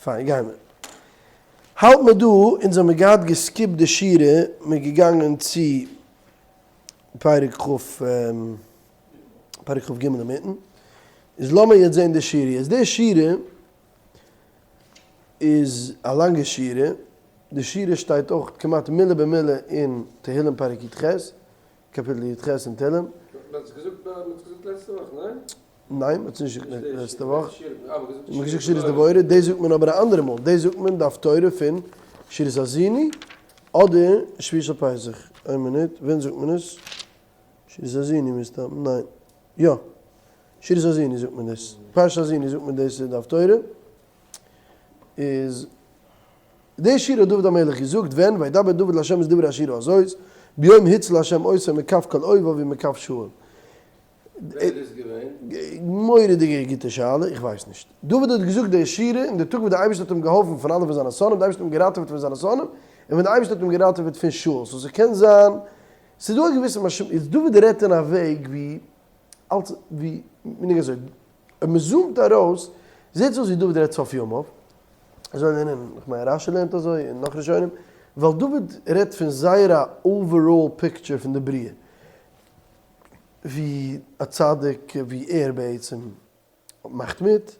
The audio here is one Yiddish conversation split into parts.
פיין, גיימער. האלט מיר דא, אונז האמיר געהאט געסקיפט די שורה, מ'איז געגאנגען צו פרק כ', פרק כ"ג אינמיטן, איז לאמיר יעצט זען די שורה. יעצט די שורה איז א לאנגע שורה, די שורה שטייט אויך כמעט מילה במילה אין תהלים פרק י"ח, קאפיטל י"ח אין תהלים. מען האט עס געזאגט מען האט עס געזאגט לעצטע וואך, ניין? ניין, מען האט עס נישט געזאגט לעצטע וואך. מען האט געזאגט שירת דבורה, דאס זאגט מען אבער א אנדערע מאל, דאס זאגט מען די הפטורה פון שירת האזיני אדער שביעי של פסח. איין מינוט, ווען זאגט מען עס? שירת האזיני מסתם, ניין, יא, שירת האזיני זאגט מען דאס, פרשת האזיני זאגט מען דאס איז די הפטורה, איז די שירה האט דוד המלך געזאגט ווען וידבר דוד לה' את דברי השירה הזאת ביום הציל ה' אותו מכף כל אויביו ומכף שאול. ווען איז דאס געווען? מורא'דיגע גוטע שאלה, איך ווייס נישט. דוד האט געזאגט די שירה אין די טאג וואס די אייבערשטער האט אים געהאלפן פון אלע פון זיינע שונאים, די אייבערשטער האט אים געראטעוועט פון זיינע שונאים, און ווען די אייבערשטער האט אים געראטעוועט פון שאול, so ס'קען זיין, ס'איז דא א געוויסע משמעות, דוד רעדט אין א וועג ווי אלץ ווי מנהג אזוי, אויב מען zoom ט ארויס זעט עס אויס ווי דוד רעדט סוף ימיו, אזוי לערנען, איך מיין רשי לערנט אזוי און נאך ראשונים, ווייל דוד רעדט פון זייער א overall picture פון די בריאה, ווי א צדיק ווי ער בעצם מאכט מיט,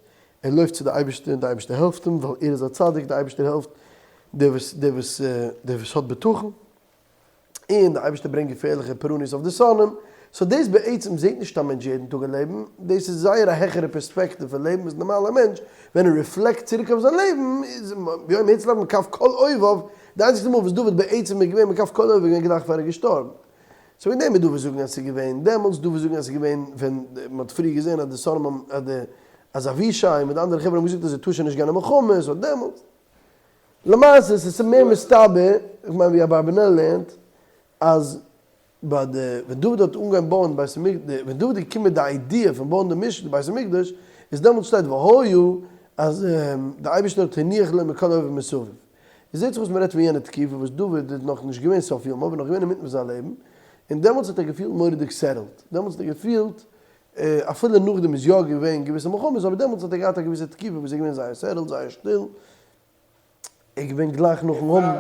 ער לויפט צו די אייבערשטער און די אייבערשטער העלפט אים, ווייל ער איז א צדיק, די אייבערשטער העלפט דער וואס דער וואס דער וואס האט בטחון. און די אייבערשטער ברענגט געפערליכע פורעניות אויף די שונאים, so דאס בעצם זעט נישט א מענטש יעדן טאג אין לעבן, דאס איז זייער א העכערע פערספעקטיוו פון לעבן וואס נארמאלער מענטש ווען ער reflect צוריק אויף זיין לעבן איז ביום הציל ה' מכף כל אויביו, די איינציגסטע מאל וואס דוד בעצם איז געווען מכף כל אויביו איז געווען גלייך פאר ער איז געשטארבן. so וועגן דעם איז דא וואס זאגן אז ס'איז געווען דעמאלטס, דא וואס זאגן אז ס'איז געווען ווען מ'האט פריער געזען אז די שונאים האבן אז די אז אבישי מיט די אנדערע חברה האבן געזאגט אז ער טאר שוין נישט גיין אין מלחמה, so דעמאלטס. למעשה עס איז מער מסתבר, איך מיין ווי אברבנאל לערנט, אז ביי די ווען דוד האט אנגעהויבן בויען בית המקדש, ווען דוד איז געקומען מיט די idea פון בויען די משכן בית המקדש, איז דעמאלטס שטייט והיה אז די אייבערשטער האט הניח לו מכל אויביו מסביב. עס זעט זיך אויס מען רעדט פון יענע תקופה וואס דוד איז נאך נישט געווען סוף ימיו, נאך געווען אינמיטן פון זיין לעבן, און דעמאלטס האט ער געפילט מורא'דיג settled, דעמאלטס האט ער געפילט אפילו נאכדעם איז יא געווען געוויסע מלחמות, אבער דעמאלטס האט ער געהאט א געוויסע תקופה וואס איז געווען זייער settled, זייער שטיל, ער איז געווען גלייך נאכן האבן,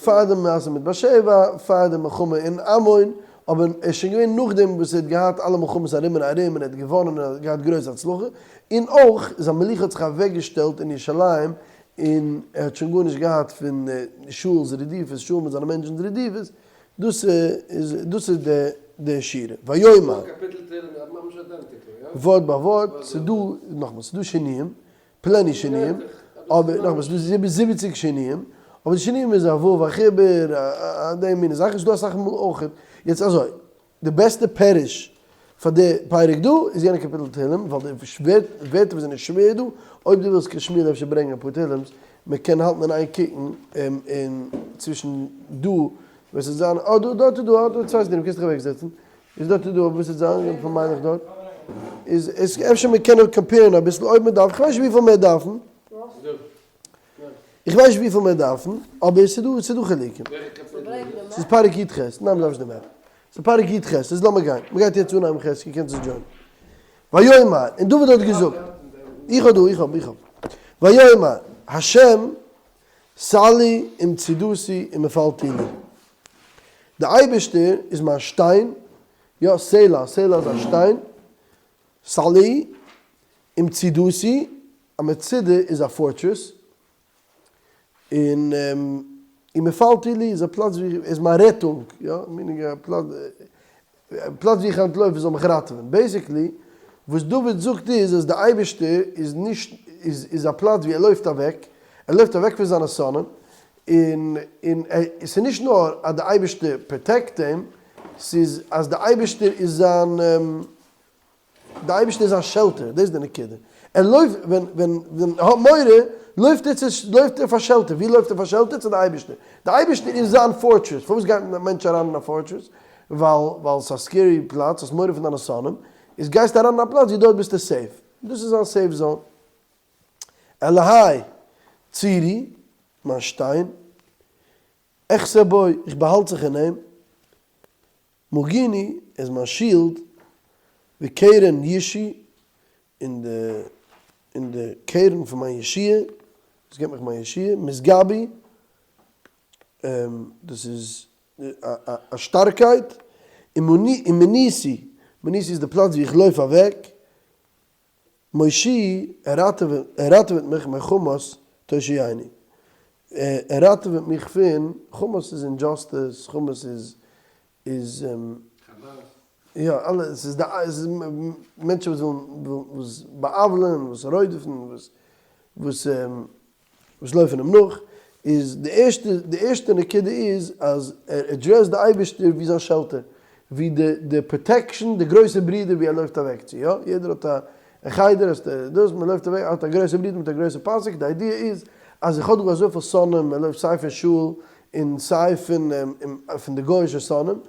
פאר די מעשה מיט בת שבע, פאר די מלחמה אין עמון, אבער ער איז שוין געווען נאכדעם וואס ער האט געהאט אלע מלחמות ארום און ארום און ער האט געוואנען און ער האט געהאט גרויס הצלחה, און אויך זיין מלוכה האט זיך אוועקגעשטעלט אין ירושלים און ער האט שוין גארנישט געהאט פון שאול'ס רדיפות, שאול מיט זיינע מענטשנ'ס רדיפות, דאס איז דאס איז די די שירה. ויאמר. ווארט ביי ווארט, ס'איז דא, נאכאמאל, ס'איז דא שינויים, plenty שינויים, אבער נאכאמאל, ס'איז דא זיבעציג שינויים, אבער די שינויים איז א ו' א חיבור, א די מינע זאכן, ס'איז דא אסאך מאל אויך, יעצט אזוי, די בעסטע פירוש פאר די פרק דא איז יענע קאפיטל תהלים, ווייל די ווערטער וואס זענען שווער דא, אויב דו ווילסט קען שמואל אפשר ברענגען אפאר תהלים'ס, מען קען האלטן אין איין קוקן און צווישן דא ווען ס'וועט זיין, אה דא דארט איז דא, אה דא צוויי סדרים קענסט דיך אוועק זעצן, איז דארט איז דא, אבער וואס וועט זיין פון מיין איך דארט, איז עס אפשר מען קען compare ן אביסל אויב מען דארף, כ'ווייס נישט וויפיל מען דארפן. איך ווייס נישט וויפיל מיר דארפן, אבער ס'איז דא, ס'איז דא חילוקים. ס'איז פרק י"ח, ניין מ'דארף נישט די map. ס'איז פרק י"ח, איז לאמיר גיין. מ'גייט יעצט אנהייבן חזקי, קענסט עס join ען. ויאמר, און דוד האט געזאגט, איך האב דא, איך האב, איך האב. ויאמר, השם סלעי ומצודתי ומפלתי לי. די אייבערשטער איז מיין שטיין, יא, סלע, סלע איז א שטיין, סלעי ומצודתי, א מצודה איז א fortress, און ומפלתי לי איז א פלאץ ווי איז מיין רעטונג, יא, meaning א פלאץ פלאץ ווי איך אנטלויף וואס זאל מיך ראטעווען. basically וואס דוד זאגט איז אז די אייבערשטער איז נישט איז איז א פלאץ ווי ער לויפט אוועק, ער לויפט אוועק פון זיינע שונאים, און און ס'איז נישט נאר אז די אייבערשטער protect אים, ס'איז אז די אייבערשטער איז זיין די אייבערשטער איז זיין shelter, דאס איז די נקודה, ער לויפט ווען ווען ווען ער האט מורא לויפט ער צו לויפט ער פאר shelter, ווי לויפט ער פאר shelter? צו די אייבערשטער, די אייבערשטער איז זיין fortress, פארוואס גייט א מענטש אריין אין א fortress? ווייל ווייל ס'איז א scary פלאץ, האסט מורא פון דיינע שונאים, איז גייסטו אריין אין א פלאץ ווי דארט ביסטו safe, דאס איז זיין safe zone. אלהי צורי, מיין שטיין, אחסה בו, איך באהאלט זיך אין אים, מגיני איז מיין shield, וקרן ישעי, און די און די קרן פון מיין ישועה. וואס געבט מיך מיין ישועה, משגבי, דאס איז א שטארקייט, ומנוסי, מנוסי איז די פלאץ ווי איך לויף אוועק, מושיעי, ער ראטעוועט מיך מחמס תושיעני, ער ראטעוועט מיך פון, חמס איז injustice, חמס איז איז יא אלע עס איז די עס איז מענטשן וואס ווילן וואס בא'עוול'ען וואס רודף'ן וואס וואס וואס לויפן אים נאך איז די ערשטע די ערשטע נקודה איז אז ער address ט די אייבערשטער ווי זיין shelter ווי די די protection די גרויסע ברודער ווי ער לויפט אוועק צו יא יעדער האט א אין חדר האסטו דאס מען לויפט אוועק האט א גרויסע ברודער מיט א גרויסע פאסיק די idea איז אז איך האב דא אזויפיל שונאים מען לויפט סיי פון שאול און סיי פון פון די גוי'אישע שונאים,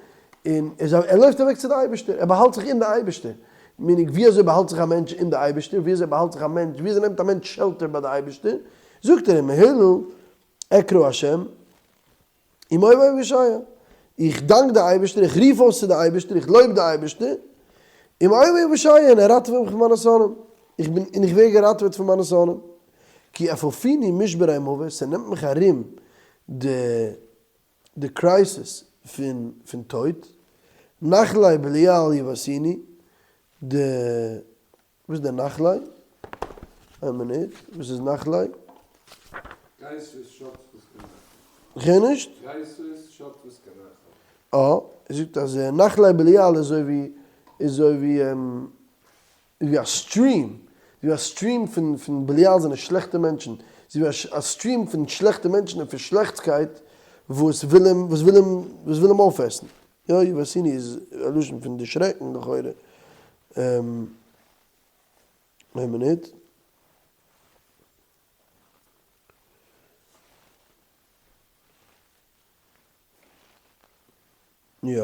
און ער לויפט אוועק צו די אייבערשטער, ער באהאלט זיך אין די אייבערשטער, meaning ווי אזוי באהאלט זיך א מענטש אין די אייבערשטער, ווי אזוי באהאלט זיך א מענטש, ווי אזוי נעמט א מענטש shelter ביי די אייבערשטער, זאגט ער ומהולל אקרא השם ומאויבי אושיעה, איך דאנק די אייבערשטער, איך רוף אויס צו די אייבערשטער, איך לויב די אייבערשטער, ומאויבי אושיעה, און ער ראטעוועט מיך פון מיינע שונאים, איך בין, און איך ווער געראטעוועט פון מיינע שונאים. כי אפפוני משברי מוות, ס'נעמט מיך ארום די די crisis פון פון טויט, נחלי בליעל יבאסוני, די וואס איז די נחלי? איין מינוט, וואס איז נחלי? גייסות שטפות כנחל. כ'הער נישט. גייסות שטפות כנחל. אה, ער זאגט אז נחלי בליעל איז אזוי ווי איז אזוי ווי איז ווי א stream, ווי א stream פון פון בליעל זענען שלעכטע מענטשן, ס'איז ווי א stream פון שלעכטע מענטשן און פון שלעכטסקייט וואס וויל אים וואס וויל אים וואס וויל אים אויפעסן. יא, יבאסוני איז א לשון פון דערשרעקן לכאורה. איין מינוט. יא.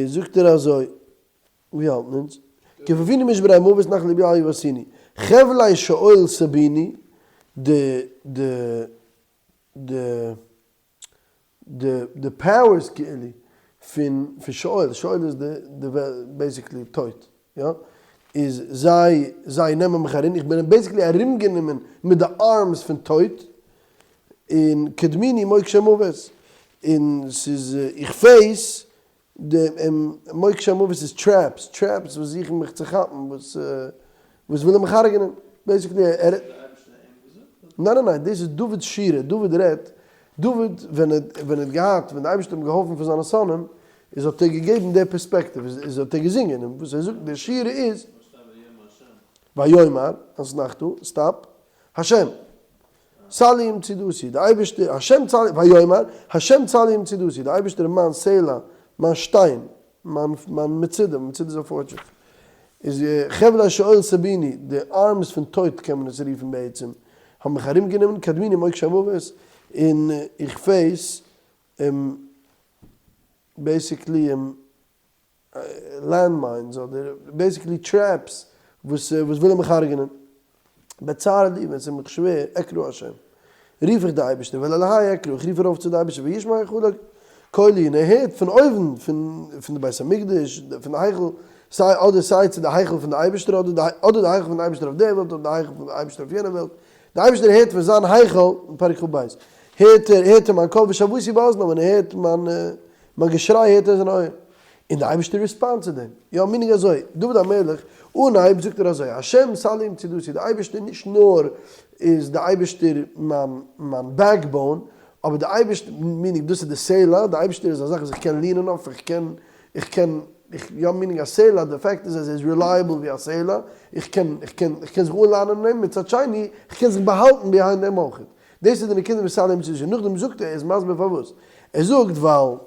זאגט ער אזוי, ווי האלטן אונז? כי אפפוני משברי מוות נחלי בליעל יבאסוני, חבלי שאול סבוני, די די די די די powers כאילו פון פון שאול, שאול איז די די basically טויט, יא, איז זיי זיי נעמען מיך ארום, איך בין basically ארומגענומען מיט די arms פון טויט, און קדמוני מוקשי מוות, און ס'איז איך face די מוקשי מוות איז traps, traps וואס זוכן מיך צו כאפן, וואס וואס ווילן מיך הרג'נען, basically ער. ניין ניין ניין, דאס איז דוד'ס שירה, דוד רעדט, דוד ווען ער ווען ער האט געהאט, ווען די אייבערשטער האט אים געהאלפן פון זיינע שונאים, איז האט ער געגעבן די פערספעקטיוו, איז האט ער געזינגען, און וואס ער זאגט די שירה איז, ויאמר, אתנחתא, stop, השם, סלעי ומצודתי, די אייבערשטער, השם סלעי, ויאמר, השם סלעי ומצודתי, די אייבערשטער איז מיין סלע, מיין שטיין, מיין מיין מצודה, מצודה איז א fortress, איז חבלי שאול סבוני, די arms פון טויט קען מען עס רופן בעצם, האבן מיך ארומגענומען, קדמוני מוקשי מוות, און איך face basically landmines אדער basically traps וואס וואס ווילן מיך הרג'נען. בצר לי ווען ס'איז מיך שווער, אקרא השם, רוף איך די אייבערשטער, ואל אלהי אקרא, איך רוף ארויף צו די אייבערשטער, וישמע היכלו קולי, און ער הערט פון אויבן, פון פון די בית המקדש, פון די היכל, סיי אדער סיי צו די היכל פון די אייבערשטער, אדער די אדער די היכל פון די אייבערשטער אויף דער וועלט, אדער די היכל פון די אייבערשטער אויף יענער וועלט, די אייבערשטער הערט פון זיין היכל, אין פרק כ"ב, הערט ער הערט ער מיין קול ושועתי באזניו, און ער הערט מיין מיין געשריי הערט ער אין זיין אויער. און די אייבערשטער respond ט צו דעם. יא, meaning אזוי, דוד המלך, אנהייב זאגט ער אזוי, השם סלעי ומצודתי, די אייבערשטער נישט נאר איז די אייבערשטער מיין מיין backbone, אבער די אייבערשטער, meaning דאס איז די סלע, די אייבערשטער איז א זאך וואס איך קען lean ען אויף, איך קען, איך קען, איך, יא, meaning א סלע, די fact איז אז ער איז reliable ווי א סלע, איך קען, איך קען, איך קען זיך אנלאנען אין אים, מצד שני, איך קען זיך באהאלטן behind אים אויך. דאס איז די נקודה מיט סלעי ומצודתי. נאכדעם זאגט ער, ער איז מסביר פארוואס. ער זאגט ווייל.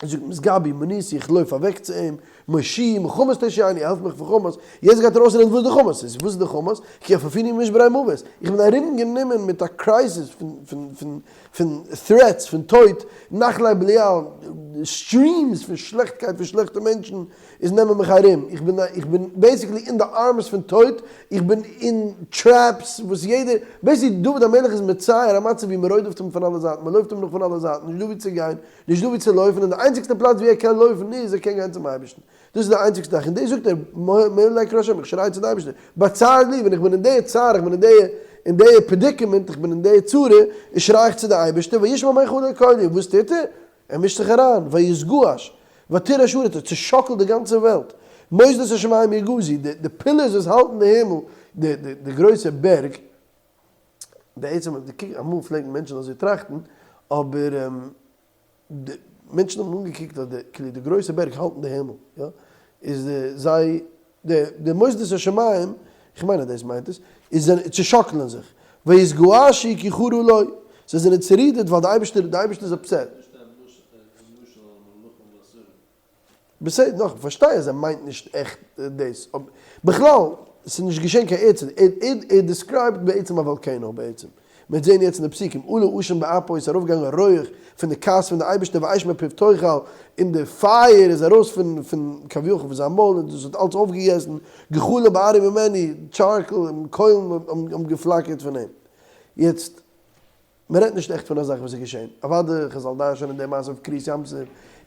ער זאגט משגבי מנוסי איך לויף אוועק צו אים, מושיעי מחמס תושיעני העלף מיך פון חמאס, יעצט גייט ער אויסרעדן וואס די חמאס איז, וואס איז די חמאס? כי אפפוני משברי מוות, איך בין ארום גענומען מיט א crisis פון פון פון פון threats פון טויט, נחלי בליעל, streams פון שלעכטקייט פון שלעכטע מענטשן איז נעמען מיך ארום, איך בין איך בין basically אין די arms פון טויט, איך בין אין traps וואס יעדער, basically דוד המלך איז מצייר א מצב ווי מען רודפ'ט אים פון אלע זייטן, מען לויפט אים נאך פון אלע זייטן, נישט דא ווי צו גיין, נישט דא ווי צו לויפן און די. איינציגסטע פלאץ ווי ער קען לויפן איז ער קען גיין צום אייבערשטן, דאס איז די איינציגסטע זאך, און דאס זאגט ער, מהולל אקרא השם, איך שריי צו די אייבערשטער, בצר לי, ווען איך בין אין די צער, איך בין אין די אין די predicament, איך בין אין די צרה, איז שריי איך צו די אייבערשטער, וישמע מהיכלו קולי, וואס טוט ער? ער מישט זיך אריין, ויתגעש, ותרעש הארץ, ער צעשאקלט די גאנצע וועלט, מוסדות השמים ירגזו, די pillars וואס האלטן די הימל, די גרויסע בערג, בעצם אמאל פלעגן מענטשן אזוי טראכטן, אבער די מענטשן האבן אנגעקוקט אז די כאילו די גרויסע בערג האלטן די הימל, יא, איז די זיי די די מוסדות השמים, איך מיין אז דאס מיינט עס, איז זענען צושאקלען זיך, ויתגעשו כי חרה לו, זיי זענען צערודערט ווייל די אייבערשטער די אייבערשטער איז upset. בסדר, נאך, כ'פארשטיי אז ער מיינט נישט עכט דאס, אבער בכלל, ס'איז נישט געשען קיין ערצער, ער describe ט בעצם א volcano בעצם, מ'וועט זען יעצט אין די פסוקים, עלה עשן באפו איז ארויפגעגאנגען א רויעך פון די כעס פון די אייבערשטער ואש מפיו תאכל, און די פייער איז ארויס פון פון כביכול פון זיין מויל און דאס האט אלץ אויפגעגעסן, גחלים בערו ממנו, charcoal און קוילן האבן געפלאקערט פון אים. יעצט. מען רעדט נישט עכט פון א זאך וואס איז געשען, אוודאי חזל דרש'נען די מעשה אויף קריעת ים סוף,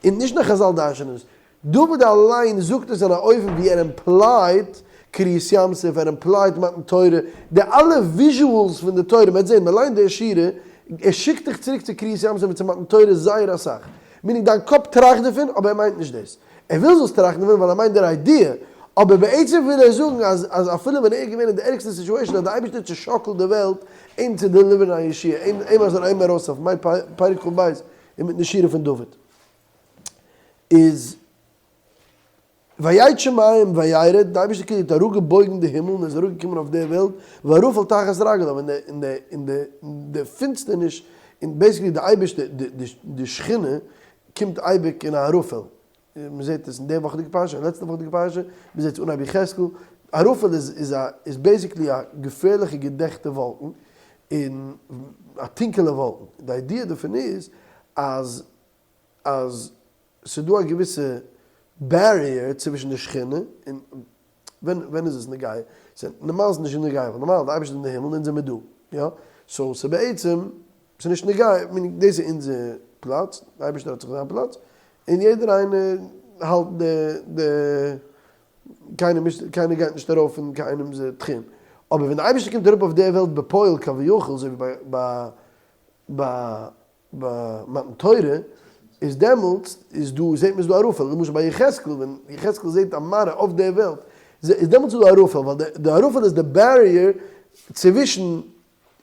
און נישט נאר חזל דרש'נען עס, דוד אליין זאגט עס אין א אופן ווי ער imply ט קריעת ים סוף, ער imply ט מתן תורה, די אלע visuals פון די תורה, מען וועט זען, מען ליינט די שורה, ער שיקט דיך צוריק צו קריעת ים סוף און צו מתן תורה זייער אסאך, meaning דיין קאפ טראכט דערפון אבער ער מיינט נישט דאס. ער וויל זאלסט טראכטן דערפון ווייל ער מיינט דער idea, אבער בעצם וויל ער זאגן אז אז אפילו ווען ער איז געווען אין די ערגסטע situation האט די אייבערשטער צושאקלט די וועלט אים צו deliver ן א ישועה, אים אים אז אים ארויסהעלפן, מיין פרק כ"ב אינמיטן די שירה פון דוד איז ויט שמים וירד, די אייבערשטער כאילו האט אראפגעבויגן די הימל און איז אראפגעקומען אויף די וועלט, וערפל תחת רגליו, און די און די און די די פינסטערניש, און basically די אייבערשטער די די די שכינה קומט אייביג אין א ערפל, מען זעט עס אין די וואכעדיגע פרשה, אין לעצטע וואכעדיגע פרשה, מען זעט עס אנהייב יחזקאל, ערפל איז איז א איז basically א געפערליכע געדעכטע וואלקן, און א טונקעלע וואלקן, די idea דערפון איז אז אז ס'איז דא א געוויסע barrier צווישן די שכינה און ווען ווען איז עס נוגע? ס'איז נארמאל איז נישט נוגע ווייל נארמאל די אייבערשטער איז אין די הימל און אונז זעמיר דא, יא? so ס'איז בעצם ס'איז נישט נוגע, meaning דאס איז אונזער פלאץ, די אייבערשטער האט זיך זיין פלאץ, און יעדער איינער האלט די די קיינער מישט קיינער גייט נישט ארויף אין קיינעמס תחום, אבער ווען די אייבערשטער קומט אראפ אויף די וועלט בפועל כביכול אזוי ווי ביי ביי ביי ביי מתן תורה איז דעמאלטס איז דא זעט מען איז דא ערפל, למשל ביי יחזקאל ווען יחזקאל זעט א מראה אויף די וועלט איז דעמאלטס איז דא ערפל ווייל די ערפל איז די barrier צווישן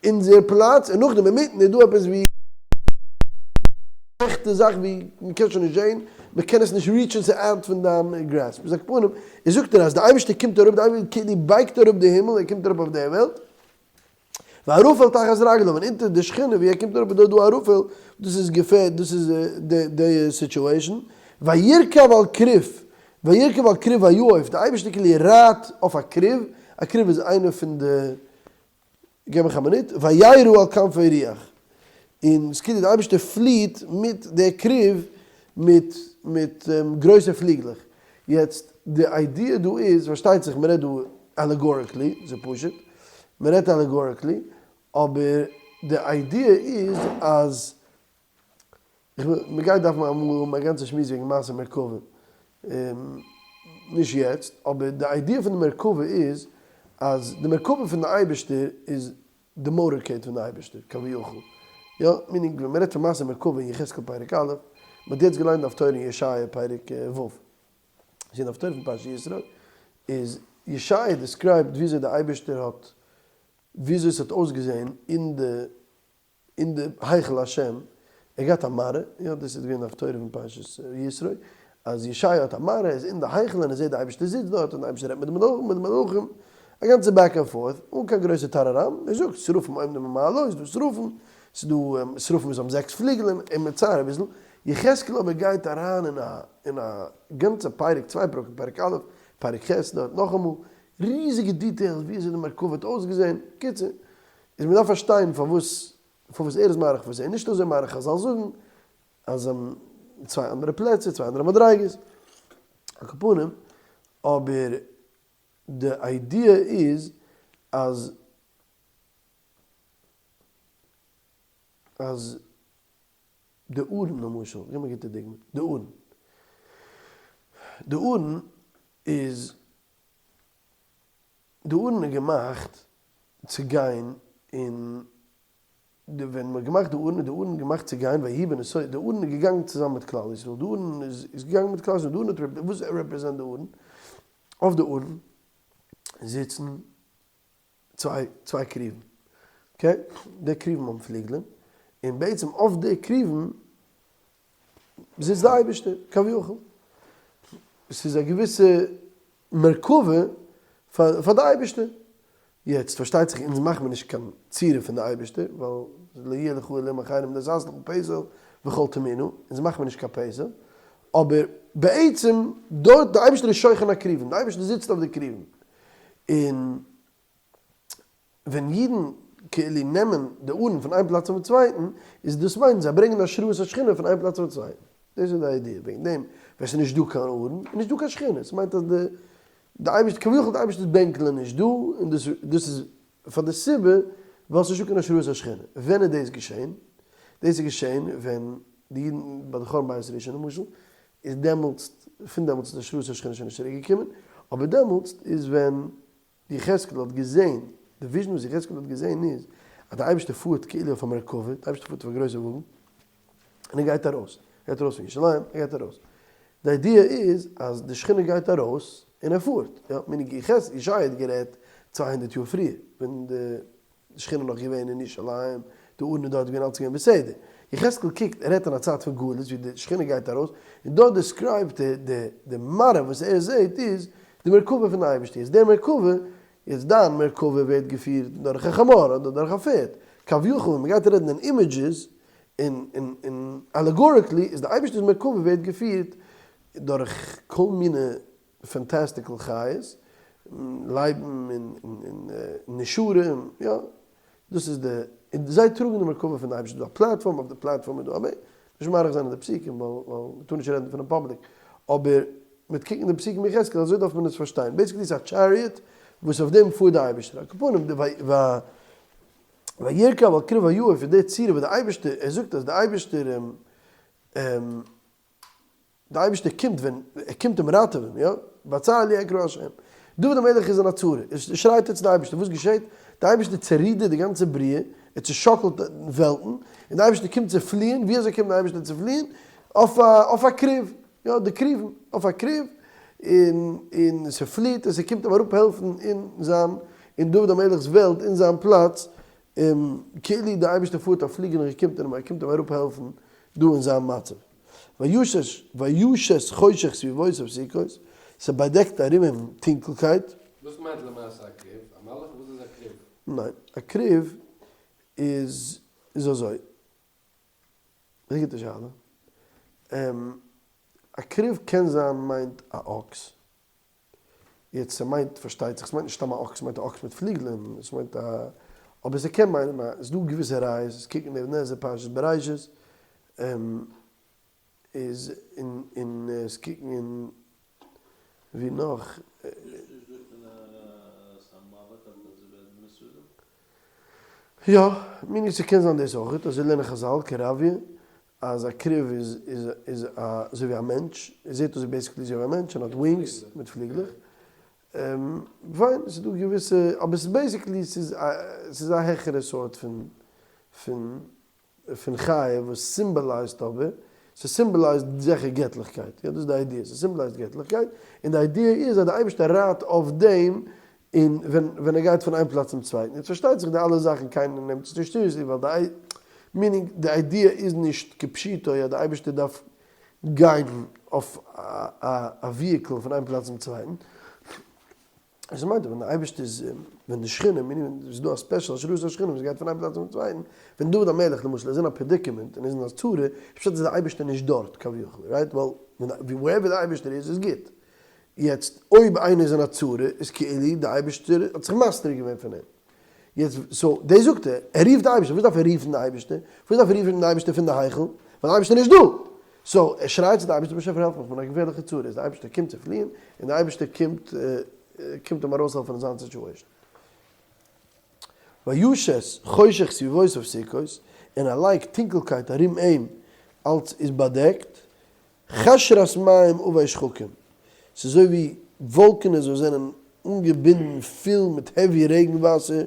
אונזער פלאץ און נאכדעם אינמיטן איז דא עפעס ווי עכטע זאך ווי מען קען שוין נישט זען, מען קען עס נישט reach ן ס'איז out פון דיין grasp, איז על כל פנים איז זאגט ער אז די אייבערשטער קומט אראפ די אייבערשטער כאילו בייגט אראפ די הימל ער קומט אראפ אויף די וועלט, וערפל תחת רגליו, און אונטער די שכינה ווי ער קומט אראפ איז דא דא ערפל, דאס איז געפער דאס איז די די situation, וירכב על כרוב, וירכב על כרוב ויעף, די אייבערשטער כאילו רייט אויף א כרוב, א כרוב איז איינע פון די, געב מיך א מינוט, וירא על כנפי רוח, און ס'כאילו די אייבערשטער פליעט מיט די כרוב מיט מיט גרויסע פליגלעך, יעצט די idea דא איז, פארשטייט זיך מ'רעדט דא allegorically, ס'איז פשוט, מ'רעדט allegorically, אבער די idea איז אז, מ'גייט דארפן אמאל האבן א גאנצע שמועס וועגן מעשה מרכבה, נישט יעצט, אבער די idea פון די מרכבה איז אז די מרכבה פון די אייבערשטער איז די motorcade פון די אייבערשטער כביכול, יא, meaning ווען מ'רעדט פון מעשה מרכבה אין יחזקאל פרק א', מ'האט יעצט געליינט די הפטורה אין ישעיה פרק ו', איז אין די הפטורה פון פרשת יתרו, איז ישעיה describe ט וויאזוי די אייבערשטער האט, וויאזוי ס'האט אויסגעזען אין די אין די היכל השם, ער געהאט א מראה, יא דאס איז געווען די הפטורה פון פרשת יתרו, אז ישעיה האט א מראה, ער איז אין די היכל און ער זעט די אייבערשטער זיצט דארט און די אייבערשטער רעדט מיט די מלאכים מיט די מלאכים, א גאנצע back and forth, אן קיין גרויסע טאראראם, ער זאגט שרפים עומדים במעלות, ס'איז דא שרפים, ס'איז דא שרפים וואס האבן זעקס פליגלען, און מצייר אביסל, יחזקאל אבער גייט אריין אין א אין א גאנצע פרק, צוויי פרקים, פרק א', פרק ח', דארט נאכאמאל, ריזיגע details ווי אזוי די מרכבה האט אויסגעזען, קיצור, איז מען דארף פארשטיין פארוואס פארוואס ער איז מאריך פארוואס ער איז נישט אזוי מאריך חזל זאגן אז צוויי אנדערע פלעצער צוויי אנדערע מדריגות על כל פנים אבער די idea איז אז אז. די ארון למשל, גיב מיר א גוטע דוגמא, די ארון. די ארון איז, די ארון איז געמאכט צו גיין אין די ווען מ'האט געמאכט די ארון איז די ארון געמאכט צו גיין ויהי בנסוע די ארון איז געגאנגען צוזאמען מיט כלל ישראל די ארון איז איז געגאנגען מיט כלל ישראל די ארון האט וואס represent די ארון? אויף די ארון זיצן צוויי צוויי כרובים okay די כרובים האבן פליגלען און בעצם אויף די כרובים זיצט די אייבערשטער כביכול ס'איז א געוויסע מרכבה פאר פאר די אייבערשטער. יעצט פארשטייט זיך אונז מאכט מען נישט קיין צורה פון די אייבערשטער ווייל לא יהיה לך אלהים אחרים לא תעשה לך פסל וכל תמונה, אונז מאכט מען נישט קיין פסל, אבער בעצם דארט די אייבערשטער איז שוכן הכרובים, די אייבערשטער זיצט אויף די כרובים, און ווען אידן כאילו נעמען די ארון פון איין פלאץ צום צווייטן, איז דאס מיינט זיי ברענגען השראת השכינה פון איין פלאץ צום צווייטן. דאס איז די idea, וועגן דעם ווען ס'איז נישט דא קיין ארון, איז נישט דא קיין שכינה, ס'מיינט אז די די אייבערשטער, כביכול די אייבערשטער'ס בענקל איז נישט דא, און דאס דאס איז פאר די סיבה ווייל ס'איז נישט דא קיין השראת השכינה. ווען איז דאס געשען? דאס איז געשען ווען די אידן ביי די חורבן בית ראשון למשל, איז דעמאלטס, פון דעמאלטס איז די השראת השכינה שוין נישט צוריק געקומען, אבער דעמאלטס איז ווען יחזקאל האט געזען, די vision וואס יחזקאל האט געזען איז, אז דער אייבערשטער פארט כאילו אויף א מרכבה, דער אייבערשטער פארט אויף א גרויסע וואגן, און ער גייט ארויס, ער גייט ארויס פון ירושלים, ער גייט ארויס. די idea איז אז די שכינה גייט ארויס און ער פארט, יא, meaning יחז, ישעי' האט גערעדט 200 יאר פריער, ווען די שכינה נאך געווען אין ירושלים, די ארון איז דארט געווען אלץ געווען בסדר. יחזקאל קוקט, ער רעדט אין א צייט פון גלות ווי די שכינה גייט ארויס, און דארט describe ט ער די די מראה וואס ער זעט איז די מרכבה פון די אייבערשטער. יעצט די מרכבה, יעצט דיין מרכבה ווערט געפירט דורך א חמור אדער דורך א פערד, כביכול ווען מ'גייט רעדן אין images און און און allegorically איז די אייבערשטער'ס מרכבה ווערט געפירט דורך כל מיני fantastical חיות, לייבן און נשרים, יא, דאס איז די, און זיי טראגן די מרכבה פון די אייבערשטער, ס'איז דא א platform, אויף די platform איז דא א וועג, נישט מאריך זיין אין די פסוקים ווייל ווייל מ'טאר נישט רעדן פונעם public, אבער מיט קוקן די פסוקים אין יחזקאל אזוי דארף מען עס פארשטיין, basically איז א chariot וואס אויף דעם פארט די אייבערשטער, על כל פנים די וירכב על כרוב היעף איז די צורה וואס די אייבערשטער, ער זאגט אז די אייבערשטער די אייבערשטער קומט ווען ער קומט אים ראטעווען, יא, בצר לי אקרא השם. דוד המלך איז אין א צרה, ער שרייט ער צו די אייבערשטער, וואס געשעט? די אייבערשטער צערודערט די גאנצע בריאה, ער צעשאקלט וועלטן, און די אייבערשטער קומט צו פליען, ווי אזוי קומט די אייבערשטער צו פליען? אויף א אויף א כרוב, יא, די כרובים, אויף א כרוב, און און ס'פליעט און ס'קומט אים אראפ העלפן אין זיין, אין דוד המלך'ס וועלט, אין זיין פלאץ, און כאילו די אייבערשטער פארט א פליגער און ער קומט אים ער קומט אים אראפ העלפן דא אין זיין מצב. וישת וישת חושך סביבותיו סוכות, ס'באדעקט ארום אים טונקלקייט. וואס מיינט למעשה א כרוב? א מלאך? וואס איז א כרוב? ניין, א כרוב איז איז אזוי. א גוטע שאלה. א כרוב קען זיין מיינט א אקס. יעצט ס'מיינט פארשטייט זיך ס'מיינט נישט סתם א אקס ס'מיינט א אקס מיט פליגלען ס'מיינט א אבער ס'קען מיינען א ס'דא געוויסע ראיות עס קוקן די אבן עזרא פרשת בראשית איז און און עס קוקן אין ווי נאך. יא, meaning ס'קען זיין דאס אויכעט, אזוי לערנען חזל כרביה אז א כרוב איז איז איז א אזוי ווי א מענטש, ער זעט אויס basically אזוי ווי א מענטש און האט wings מיט פליגלעך, פיין ס'איז דא געוויסע אבער ס'איז basically ס'איז א ס'איז א העכערע סארט פון פון פון חיה וואס סימבאלייזט אבער ס'סימבאלייזט זיכער געטליכקייט, יא דאס איז די idea, ס'סימבאלייזט געטליכקייט, און די idea איז אז די אייבערשטער רייט אויף דעם און ווען ווען ער גייט פון איין פלאץ צום צווייטן, יעצט פארשטייט זיך די אלע זאכן קיינער נעמט עס נישט seriously ווייל די meaning די idea איז נישט כפשוטו אז די אייבערשטער דארף גיין אויף א א vehicle פון איין פלאץ צום צווייטן, עס מיינט ווען די אייבערשטער איז ווען די שכינה meaning ווען ס'איז דא א special השראת השכינה וואס גייט פון איין פלאץ צום צווייטן, ווען דוד המלך למשל איז אין א predicament און איז אין א צרה, איז פשט אז די אייבערשטער נישט דארט כביכול, right? ווייל wherever די אייבערשטער איז איז גוט. יעצט אויב איינער איז אין א צרה איז כאילו די אייבערשטער האט זיך מסתיר געווען פון אים. יעצט so דאס זאגט ער, ער רופט די אייבערשטער, וואס דארף ער רופן די אייבערשטער? וואס דארף ער רופן די אייבערשטער פון די היכל? ווייל די אייבערשטער איז נישט דא! so ער שרייט צו די אייבערשטער באשעפער העלף מיך, כ'בין אין א געפערליכע צרה, איז די אייבערשטער קומט צו פליען, און די אייבערשטער קומט קומט אים ארויסהעלפן אין זיין situation. וישת חושך סביבותיו סוכות, און ער לייגט טונקלקייט ארום אים. אלץ איז באדעקט, חשרת מים עבי שחקים, ס'איז אזוי ווי וואלקענעס וואס זענען אנגעבינדן פול מיט heavy רעגן וואסער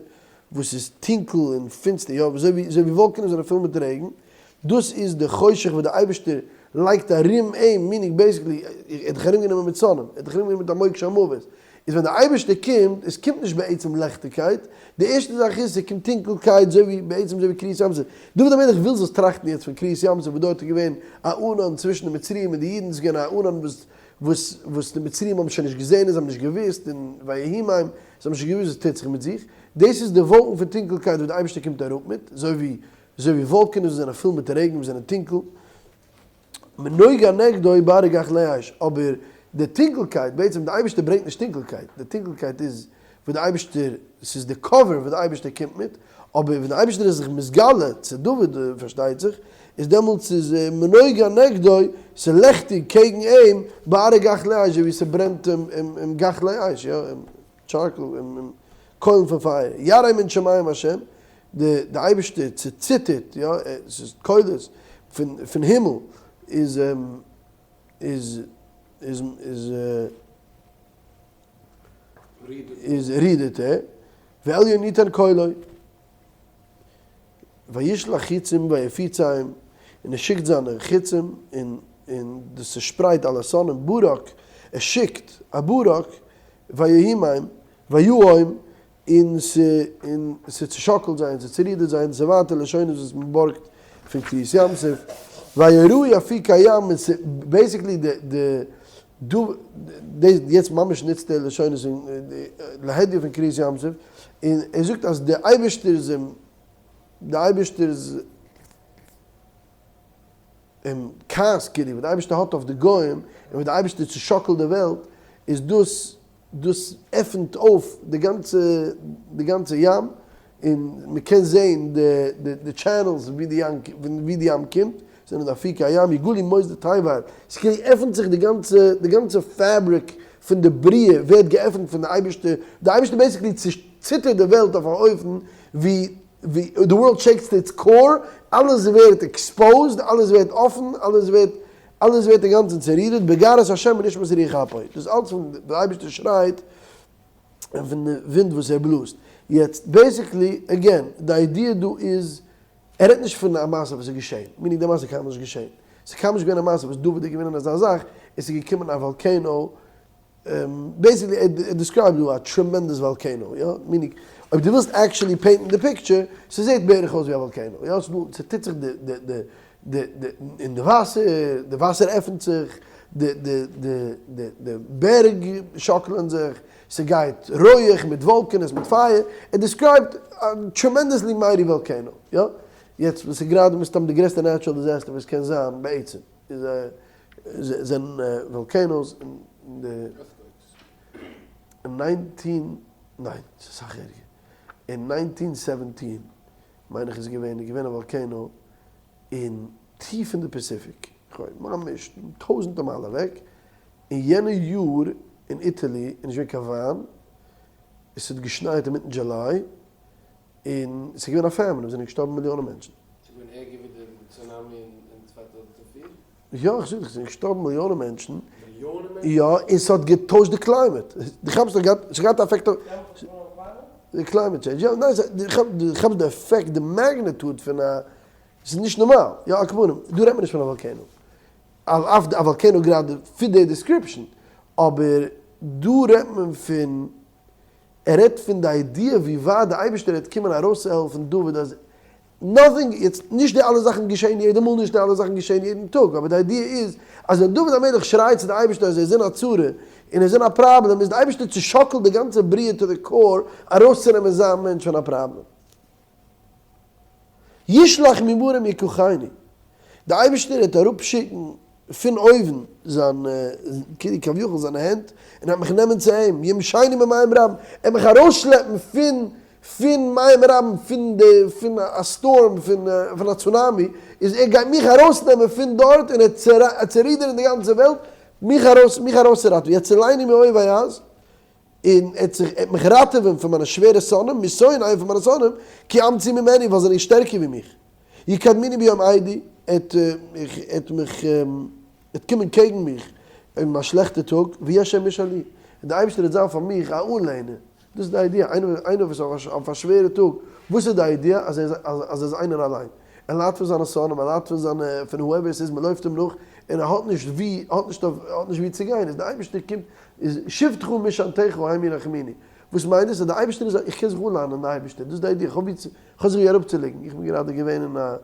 וואס איז טונקל און פינסטער, יא, אזוי ווי אזוי ווי וואלקענעס זענען פול מיט רעגן, דאס איז די חושך וואס די אייבערשטער לייגט ארום אים, meaning basically, ער האט דיך ארומגענומען מיט שונאים, ער האט דיך ארומגענומען מיט א מוקש המוות, איז ווען די אייבערשטער קומט, עס קומט נישט בעצם לעכטיגקייט, די ערשטע זאך איז ס'קומט טונקלקייט אזוי ווי בעצם אזוי ווי קריעת ים סוף, דוד המלך וויל זאלסט טראכטן יעצט פון קריעת ים סוף וואס דארט איז געווען א ענן צווישן די מצריים און די אידן, ס'איז געווען א ענן וואס וואס וואס די מצריים האבן שוין נישט געזען און זיי האבן נישט געוואוסט און ויהי מים, זיי האבן שוין געוואוסט וואס טוט זיך מיט זיך, דאס איז די וואלקן פון טונקלקייט וואס די אייבערשטער קומט אראפ מיט, אזוי ווי אזוי ווי וואלקענעס וואס זענען פול מיט רעגן וואס זענען טונקל. מנוגה נגדו ברק גחלי אש, אבער די טונקלקייט, בעצם די אייבערשטער ברענגט נישט טונקלקייט, די טונקלקייט איז וואס די אייבערשטער, ס'איז די cover וואס די אייבערשטער קומט מיט, אבער ווען די אייבערשטער איז זיך מתגלה צו דוד פארשטייט זיך, איז דעמאלטס איז מנוגה נגדו, ס'איז לעכטיג קעגן אים, ברק גחלי אש, אזוי ווי ס'ברענט אים גחלי אש, יא, charcoal, קוילן פון פייער, ירעם מן שמים השם, די די אייבערשטער צוציטערט, יא, עס איז קולות פון פון הימל, איז איז איז איז איז רידערט ער, ועליון יתן קולו, וישלח חיצים ויפיצם, און ער שיקט זיינע חיצים און און דאס צעשפרייט אלע שונאים, ברק, ער שיקט א ברק, ויהי מים, ויהום, און און ס'צושאקלט זיי און ס'צורידערט זיי און אזוי ווייטער לשונות וואס מ'בארגט פון קריעת ים סוף, ויראו אפיקי הים און ס'בעיסיקלי די די דא דאס יעצט ממש נוצט ער לשונות און להדיא פון קריעת ים סוף, און ער זאגט אז די אייבערשטער איז אים די אייבערשטער איז אים כעס כאילו וואס די אייבערשטער האט אויף די גוים און וואס די אייבערשטער צושאקלט די וועלט איז דאס דאס עפענט אויף די גאנצע די גאנצע ים, און מען קען זעהן די די די channels ווי די ים ווי די ים קומט, זענען די אפיקי הים, יגלו מוסדי תבל, ס'כאילו עפענט זיך די גאנצע די גאנצע fabric פון די בריאה ווערט געעפענט פון די אייבערשטער, די אייבערשטער basically צוציטערט די וועלט אויף א אופן ווי ווי the world shakes to its core, אלעס ווערט exposed, אלעס ווערט אפען, אלעס ווערט אלעס ווערט אינגאנצן צערודערט, בגערת השם ונשמת רוח אפו, דאס אלץ פון די אייבערשטער שרייט און פון די ווינט וואס ער בלאזט. יעצט basically, again, די idea דא איז, ער רעדט נישט פון א מעשה וואס איז געשען, meaning די מעשה איז קיינמאל נישט געשען, ס'איז קיינמאל נישט געווען א מעשה וואס דוד איז געווען אין אזא זאך, און ס'איז געקומען א volcano basically ער describe ט דא א tremendous volcano, יא, meaning אויב דו ווילסט actually paint ן די picture, ס'זעהט בערך אויס ווי א volcano, יא, ס'דא, ס'טוט זיך די די די די די אין די וואסער, די וואסער עפענט זיך, די די די די די בערג שאקלען זיך, ס'גייט רויעך מיט וואלקענעס מיט פייער, ער describe ט א tremendously mighty volcano, יא, יעצט וואס איז גראדע מסתם די גרעסטע natural disaster וואס קען זיין בעצם, איז א זענען volcanoes אין די nineteen ניין ס'איז אסאך ערגער אין nineteen seventeen מיין איך איז געווען איז געווען א volcano אין טיף אין די פאסיפיק ממש טויזענטער מייל אוועק אין יענע יאר אין Italy איז נישט געווען קיין וויין עס האט געשנייעט אינמיטן July און ס'איז געווען א famine, עס זענען געשטארבן מיליאנען מענטשן. ס'איז געווען ערגער ווי די צונאמי אין 2004? יא, איך זאג דיך, ס'זענען געשטארבן מיליאנען מענטשן. מיליאנען מענטשן? יא, און ס'האט געטוישט די climate. דו כאפסט ס'האט געהאט, ס'האט געהאט א effect אויף. די climate change, יא, ניין, דו כאפסט די effect, די magnitude פון א, ס'איז נישט נארמאל. יא, על כל פנים, דא רעדט מען נישט פון א volcano. על אף א volcano גראדע fit די description, אבער דא רעדט מען פון ער רעדט פון די idea ווי ווייט די אייבערשטער העט קומען ארויסצוהעלפן דוד אז nothing, יעצט נישט די אלע זאכן געשען יעדע מאל נישט די אלע זאכן געשען יעדן טאג אבער די idea איז אז ווען דוד המלך שרייט צו די אייבערשטער אז ער איז אין א צרה און ער איז אין א פראבלעם איז די אייבערשטער צושאקלט די גאנצע בריאה to the core ארויסצונעמען זיין מענטש פון א פראבלעם. ישלח ממרום יקחני, די אייבערשטער וועט אראפשיקן פון אויבן זיין, כאילו כביכול זיינע הענט, און ער וועט מיך נעמען צו אים, ימשני ממים רבים, ער וועט מיך ארויסשלעפן פון פון מים רבים, פון די פון א storm, פון פון א צונאמי, איז ער גייט מיך ארויסנעמען פון דארט און ער וועט צערודערן די גאנצע וועלט, מיך ארויס מיך ארויסצוראטעווען, יצילני מאויבי עז, און ער וועט זיך, ער וועט מיך ראטעווען פון מיינע שווערע שונאים, משונאי, פון מיינע שונאים, כי אמצו ממני, ווייל זיי זענען שטערקער ווי מיך. יקדמוני ביום אידי, ער וועט מיך, ער וועט קומען קעגן מיך אין מיין שלעכטע טאג, והיה השם משען לי, און דער אייבערשטער וועט זיין פאר מיך א אנלענער. דאס איז די idea, איינער וואס איז אויף א שווערע טאג, וואס איז די idea? אז ער איז איינער אליין, ער ליידט פון זיינע שונאים, ער ליידט פון זיינע, פון whoever עס איז, מען לויפט אים נאך, און ער האט נישט וואו, ער האט נישט אויף, ער האט נישט וואו צו גיין, איז דער אייבערשטער קומט, איז שבתך משענתך הם ינחמוני. וואס מיינט דאס? אז דער אייבערשטער איז א, איך קען זיך אנלאנען אין די אייבערשטער, דאס איז די idea, איך האב וואו צו, איך האב זיך וואו אראפצוליגן, איך בין גראדע געווען אין א,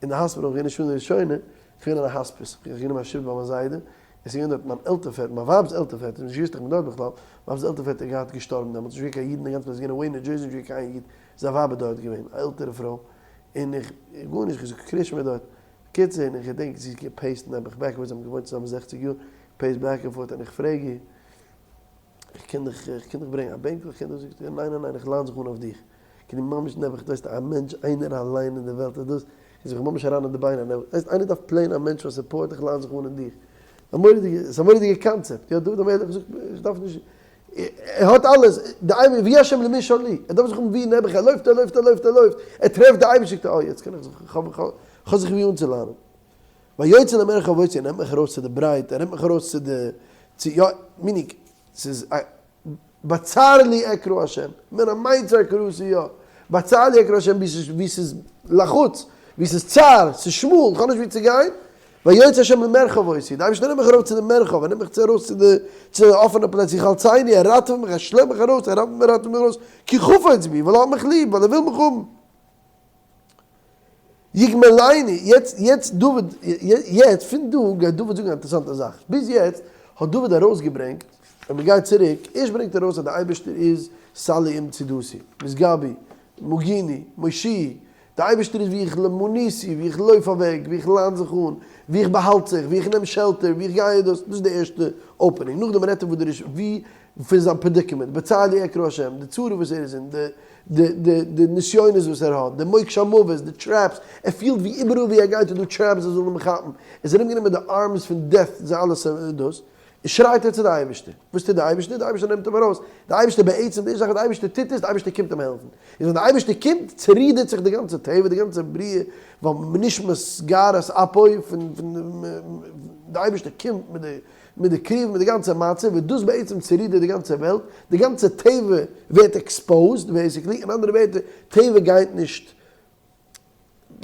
אין די האספיטאל, איך בין נישט פון די ראשונה, איך בין געווען אין א hospice, איך האב גענומען א shift ביי מיין זיידע, עס איז געווען דארט מיין עלטער פעטער, מיין ווייב'ס עלטער פעטער, נישט געוואוסט איך בין דארט בכלל, מיין ווייב'ס עלטער פעטער איז געהאט געשטארבן דעמאלטס, נישט געווען קיין איד אין די גאנצע פלאץ, עס איז געווען אין וועין ניו דזשערסי, נישט געווען קיין איד, זיין ווייב איז דארט געווען, א עלטערע פרוי, און איך, גארנישט, איך האב געזאגט קריאת שמע דארט, בקיצור, און איך געדענק זי האט גע pace ט נעבעך backward, זיי האבן געוואוינט צוזאמען זעכציג יאר, pace back and forth, און איך פרעג איר, איך קען דיך, איך קען דיך ברענגען א בענקל, איך קען דיך, זאגט זי, ניין ניין ניין, איך ליין זיך אן אויף דיך, כאילו ממש נעבעך, דו ווייסט א מענטש איינער אליין אין די וועלט איז דאס, איז זיך ממש אריין אין די ביינער, נעבעך, ווייסט איינער דארף plain א מענטש פאר support, איך ליין זיך אן אין דיך, א מורא'דיגע, ס'איז א מורא'דיגע קאנצעפט, יא דוד המלך זאגט, איך דארף נישט, ער האט אלעס, די אייבערשטער, והיה השם למשען לי, ער דארף זיך האבן ווי נעבעך, ער לויפט ער לויפט ער לויפט ער לויפט, ער טרעפט די אייבערשטער, זאגט ער, אה יעצט קען איך זיך, איך האב זיך ווי אנצוליינען. ויוצא למרחב אותי, ער נעמט מיך ארויס צו די ברייט, ער נעמט מיך ארויס צו די, צו יא, meaning, ס'איז א, בצר לי אקרא השם, מן המיצר קראתי יא, בצר לי אקרא השם ווי ס'איז, ווי ס'איז לחוץ, ווי ס'איז צר, ס'איז שמאל, כ'האב נישט ווי צו גיין, ויוצא השם למרחב אותי, די אייבערשטער נעמט מיך ארויף צו די מרחב, ער נעמט מיך צו ארויס צו די, צו די אפענע פלעצער, יחלצני, ער ראטעוועט מיך, ער שלעפט מיך ארויס, ער ראטעוועט מיך ארויס, כי חפץ בי, ווייל ער האט מיך ליב, ווייל ער וויל מיך האבן. יגמלני, יעצט, יעצט דוד, יעצט פון דא גייט דוד זאגן א אינטערעסאנטע זאך, ביז יעצט האט דוד ארויסגעברענגט, ווען מען גייט צוריק, ערשט ברענגט ער ארויס אז דער אייבערשטער איז סלעי ומצודתי, משגבי, מגיני, מושיעי, דער אייבערשטער איז ווי איך מניסי, ווי איך לויף אוועק, ווי איך ליין זיך אן, ווי איך באהאלט זיך, ווי איך נעם shelter, ווי איך גיי דאס, דאס איז די ערשטע opening, נאכדעם רעדט ער וואס דער ווי פון זיין predicament, בצר לי אקרא השם, די צרה וואס ער איז אין, די די די די נסיונות וואס ער האט, די מוקשי המוות, די traps, ער פילט ווי איבעראל ווי ער גייט איז דא traps וואס ווילן אים כאפן, ער איז ארומגענומען מיט די arms פון death, זיי אלעס דאס, און שרייט ער צו די אייבערשטער, וואס טוט די אייבערשטער? די אייבערשטער נעמט אים ארויס, די אייבערשטער בעצם, די ערשטע זאך וואס די אייבערשטער טוט איז, די אייבערשטער קומט אים העלפן, איז ווען די אייבערשטער קומט, צערודערט זיך די גאנצע טבע, די גאנצע בריאה, ווייל מנשמת גערת אפו פון פון די אייבערשטער קומט מיט די מיט די כרובים מיט די גאנצע מצב וועט דאס בעצם צערודערט די גאנצע וועלט, די גאנצע טבע ווערט exposed basically, אין אנדערע ווערטער, טבע גייט נישט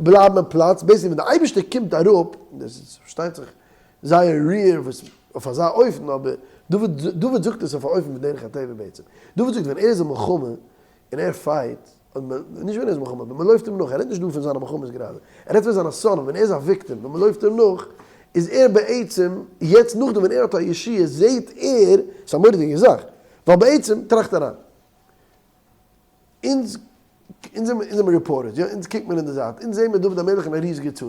בלייבן אין פלאץ, basically ווען די אייבערשטער קומט אראפ, און דאס איז פארשטייט זיך זייער rare וואס אויף אזא אופן, אבער דוד דוד זאגט עס אויף א אופן פון דרך הטבע בעצם, דוד זאגט ווען ער איז אין מלחמה און ער fight, נישט ווען ער איז מלחמה, אבער מען לויפט אים נאך, ער רעדט נישט דא פון זיינע מלחמות גראדע, ער רעדט פון זיינע שונאים, ווען ער איז א victim, ווען מען לויפט אים נאך, איז ער בעצם, יעצט נאכדעם ווען ער האט א ישועה, זעהט ער, ס'איז א מורא'דיגע זאך, ווייל בעצם, טראכט אריין, אונז, אונז זעמיר reporters, יא, אונז קוקט מען אין די זייט, אונז זעהן מיר דוד המלך אין א ריזיגע צרה,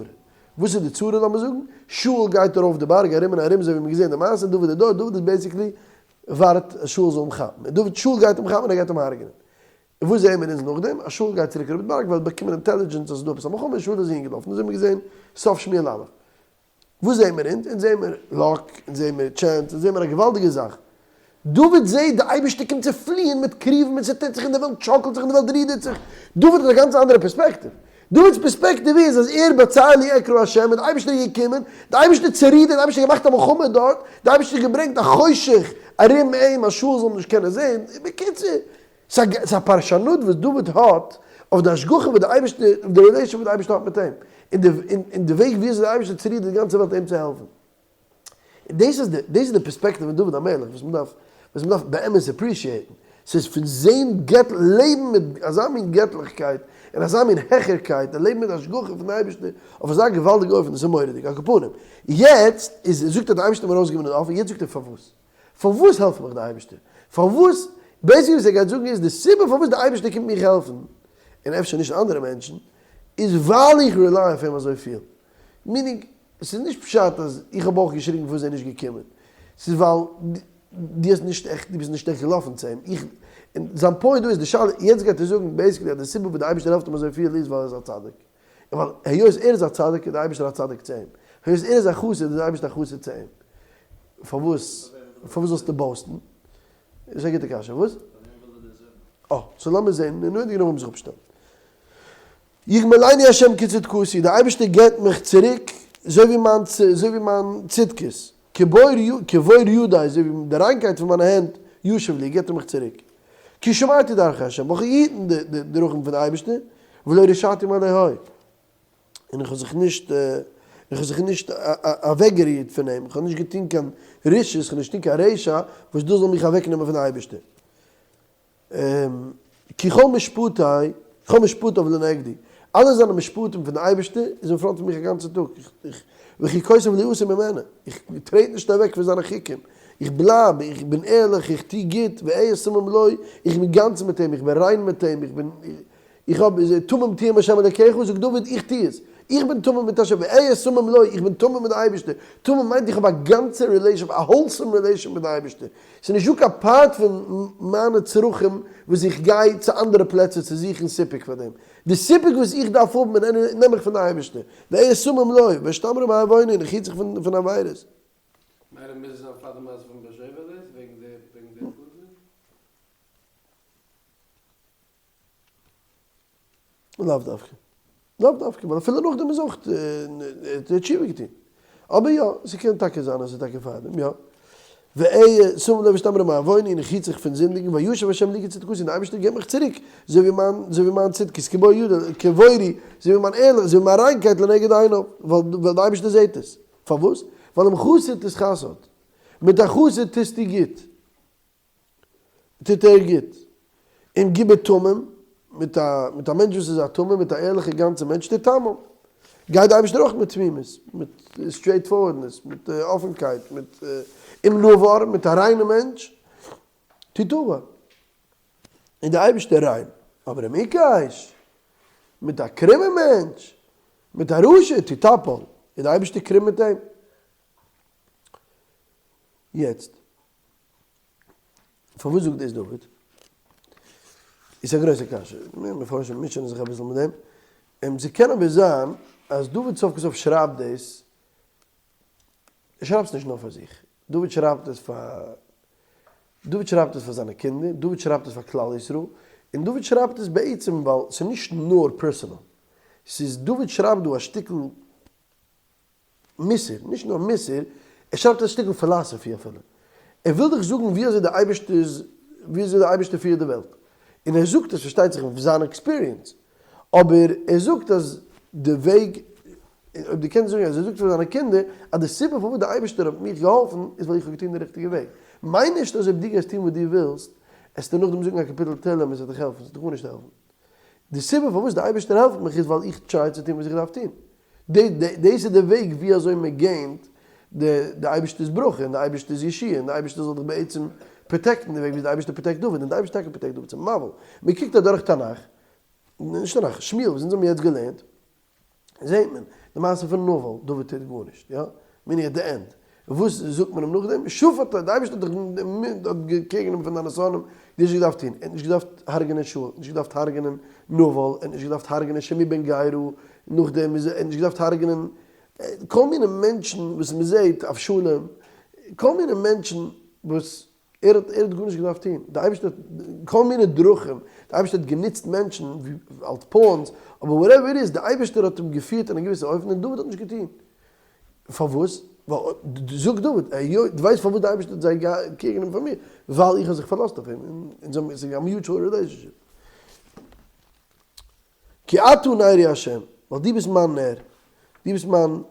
וואס איז די צרה לאמיר זאגן, שאול גייט ארויף די בארג ארום און ארום אזוי ווי מ'האט געזעהן די מעשה, דוד איז דארט, דוד איז basically ווארט אז שאול זאל אים כאפן, און דוד שאול גייט אים כאפן און ער גייט אים הרג'נען. און וואס זעען מיר אונז נאכדעם? אז שאול גייט צוריק אראפ די בארג ווייל ער האט באקומען intelligence אז עס איז דא עפעס א מלחמה און שאול איז אהין געלאפן, דאס האבן מיר געזען סוף שמואל א'. וואס זעען מיר אונז? אונז זעען מיר luck, אונז זעען מיר chance, אונז זעען מיר א געוואלדיגע זאך. דוד זעט די אייבערשטער קומט צו פליען מיט כרובים און ס'טוט זיך און די וועלט שאקלט זיך און די וועלט רודערט זיך. דוד האט א גאנץ אנדערע פערספעקטיוו. דוד'ס פערספעקטיוו איז אז ער בצר לי אקרא השם און די אייבערשטער איז געקומען, די אייבערשטער צערודערט, די אייבערשטער האט געמאכט א מלחמה דארט, די אייבערשטער האט געברענגט א חושך ארום אים אז שאול זאל אים נישט קענען זען, בקיצור, ס'איז א פרשנות וואס דוד האט אויף די השגחה וואס די אייבערשטער, אויף די relation וואס די אייבערשטער האט מיט אים, און די וועג ווי אזוי די אייבערשטער צערודערט די גאנצע וועלט אים צו העלפן. און דאס איז די, דאס איז די פערספעקטיוו פון דוד המלך וואס מען דארף, וואס מען דארף באמת appreciate ן. ס'איז פון זען געט, לעבן מיט אזא מין געטליכקייט און אזא מין העכערקייט און לעבן מיט השגחה פון די אייבערשטער אויף אזא געוואלדיגע אופן, דאס איז מורא'דיג. על כל פנים, יעצט איז, זאגט ער די אייבערשטער האט מיר ארויסגענומען אין אפען, יעצט זאגט ער פארוואס. פארוואס העלפט מיך די אייבערשטער? פארוואס? basically וואס ער גייט זאגן איז, די סיבה פארוואס די אייבערשטער קומט מיך העלפן, און אפשר נישט אנדערע מענטשן, איז ווייל איך rely אויף אים אזויפיל. meaning, ס'איז נישט פשט אז איך האב אויך געשריגן פארוואס איז ער נישט געקומען, ס'איז ווייל דו האסט נישט עכט, דו ביסט נישט עכט געלאפן צו אים, איך, און זיין point דא איז די שאלה, יעצט גייט ער זאגן basically אז די סיבה וואס די אייבערשטער העלפט אים אזויפיל איז ווייל ער איז א צדיק, און ווייל היות ער איז א צדיק איז די אייבערשטער א צדיק צו אים, היות ער איז א חסיד איז די אייבערשטער א חסיד צו אים, פארוואס, פארוואס זאלסטו boast ן? איז א גוטע קשיא, וואס? אה, so לאמיר זען, נו, די גמרא מוז זיך אפשטעלן. יגמלני השם כצדקתי, דער אייבערשטער געבט מיך צוריק אזוי ווי מיין אזוי ווי מיין צדקות, כבור ידי, אזוי ווי די ריינקייט פון מיינע הענט, ישיב לי, געבט ער מיך צוריק. כי שמרתי דרכי השם, ווייל איך האב געהיטן די דרכים פון די אייבערשטער, ולא רשעתי עם אלהי, און איך האב זיך נישט, איך האב זיך נישט אוועקגערירט פון אים, איך האב נישט געטון קיין רשעות, איך האב נישט געטון קיין רשע וואס דאס זאל מיך אוועקנעמען פון די אייבערשטער. כי כל משפטי, כל משפטיו לנגדי, אלע זיינע משפטים פון די אייבערשטער איז אין front פון מיך א גאנצע טאג, איך, וחוקותיו לא אסור ממנה, איך טרעט נישט אוועק פון זיינע חוקים, איך בלייב, איך בין ערליך, איך טו גוט, ואהיה תמים לו, איך בין גאנץ מיט אים, איך בין ריין מיט אים, איך בין, איך האב, תמים תהיה עם השם אלוקיך, זאגט דוד, איך טו עס, איך בין תמים מיט השם, ואהיה תמים לו, איך בין תמים מיט די אייבערשטער, תמים מיינט איך האב א גאנצע relationship, א wholesome relationship מיט די אייבערשטער, ס'איז נישט דא קיין part פון מיינע צרכים וואס איך גיי צו אנדערע פלעצער צו זוכן סיפוק פאר דעם, די סיפוק וואס איך דארף האבן נעם איך פון די אייבערשטער, ואהיה תמים לו, ואשתמרה מעווני, און איך היט זיך פון עבירות. מילא מוז עס זיין פאר די מעשה פון באשעווער דאס וועגן די וועגן די פסוק? לאו דווקא. לאו דווקא, ווייל אפילו נאכדעם איז אויך האט ער תשובה געטון. אבער יא, ס'קען טאקע זיין אז ס'איז טאקע פארדעם, יא. ואהיה תמים לו ואשתמרה מעווני און איך היט זיך פון זינדיגן, וישב השם לי כצדקתי, און דער אייבערשטער געבט מיך צוריק, אזוי ווי מיין, אזוי ווי מיין צדקות, כבור ידי, כבורי, אזוי ווי מיין ערליך, אזוי ווי מיין ריינקייט לנגד עיניו, ווייל דער אייבערשטער זעט עס. פארוואס? ווייל עם חסיד תתחסד. מיט א חסיד טוסטו גוט. טוט ער גוט. עם גיבור תמים, מיט א מיט א מענטש וואס איז א תמים, מיט א ערליכע גאנצע מענטש תתמם. גייט די אייבערשטער אויך מיט תמימות, מיט straightforwardness, מיט אפענקייט, מיט עם נבר, מיט א ריינע מענטש, תתבר. און די אייבערשטער ריין. אבער עם עיקש, מיט א קרומע מענטש, מיט א רשע, תטפל. איז די אייבערשטער קרום מיט אים. יעצט. פארוואס זאגט דאס דוד? איז א גרויסע קשיא, מפרשים מוטשענען זיך אביסל מיט דעם, ס'קען אבער זיין אז דוד סוף כל סוף שרייבט דאס, ער שרייבט עס נישט נאר פאר זיך, דוד שרייבט עס פאר, דוד שרייבט עס פאר זיינע קינדער, דוד שרייבט עס פאר כלל ישראל, און דוד שרייבט עס בעצם ווייל ס'איז נישט נאר personal, ס'איז דוד שרייבט דא א שטיקל מוסר, נישט נאר מוסר, ער שרייבט א שטיקל philosophy אפילו. ער וויל דיך זאגן ווי אזוי דער אייבערשטער איז, ווי אזוי דער אייבערשטער פירט די וועלט. און ער זאגט עס פארשטייט זיך אויף זיין experience. אבער ער זאגט אז די וועג, אויב דו קענסט זאגן אז ער זאגט פאר זיינע קינדער אז די סיבה פארוואס דער אייבערשטער האט מיך געהאלפן איז ווייל איך האב געטון די ריכטיגע וועג. מיין נישט אז אויב דו גייסט טון וואס דו ווילסט, עסטו נאכדעם זאגן א קאפיטל תהלים און ס'וועט דיך העלפן. ס'וועט דיך גארנישט העלפן. די סיבה פארוואס דער אייבערשטער העלפט מיך איז ווייל איך try צו טון וואס איך דארף טון. דאס איז די וועג ווי אזוי מען gain ט די אייבערשטער'ס ברכה און די אייבערשטער'ס ישועה און די אייבערשטער זאל דיך בעצם protect ן די וועג ווי די אייבערשטער protect דוד און די אייבערשטער טאקע protect דוד ס'איז מבהיל מען קוקט אדורך תנך נישט תנך שמואל וואס אונז האבן יעצט געלערנט זעהט מען די מעשה פון נבל דוד טוט גארנישט יא meaning at the end וואס זאגט מען אים נאכדעם? שפט, די אייבערשטער האט דיך קעגן אים פון דיינע שונאים, דו האסט נישט געדארפט טון, ער האט נישט געדארפט הרג'נען שאול, ער האט נישט געדארפט הרג'נען נבל, ער האט נישט געדארפט הרג'נען שמעי בן גרא, נאכדעם איז ער האט נישט געדארפט הרג'נען כל מיני מענטשן וואס מען זעט, אבשלום, כל מיני מענטשן וואס ער האט ער האט גארנישט געדארפט טון, די אייבערשטער האט כל מיני דרכים, די אייבערשטער האט גענוצט מענטשן ווי אלס pawns, אבער whatever it is, די אייבערשטער האט אים געפירט אין א געוויסע אופן און דוד האט נישט געטון. פארוואס? ווייל זאגט דוד, היות דו ווייסט פארוואס די אייבערשטער האט זיי קעיר גענומען פאר מיר, ווייל איך האב זיך פארלאזט אויף אים, און אונז האבן, ס'איז א mutual relationship. כי אתה נרי השם, ווייל דו ביסט מיין נר, דו ביסט מיין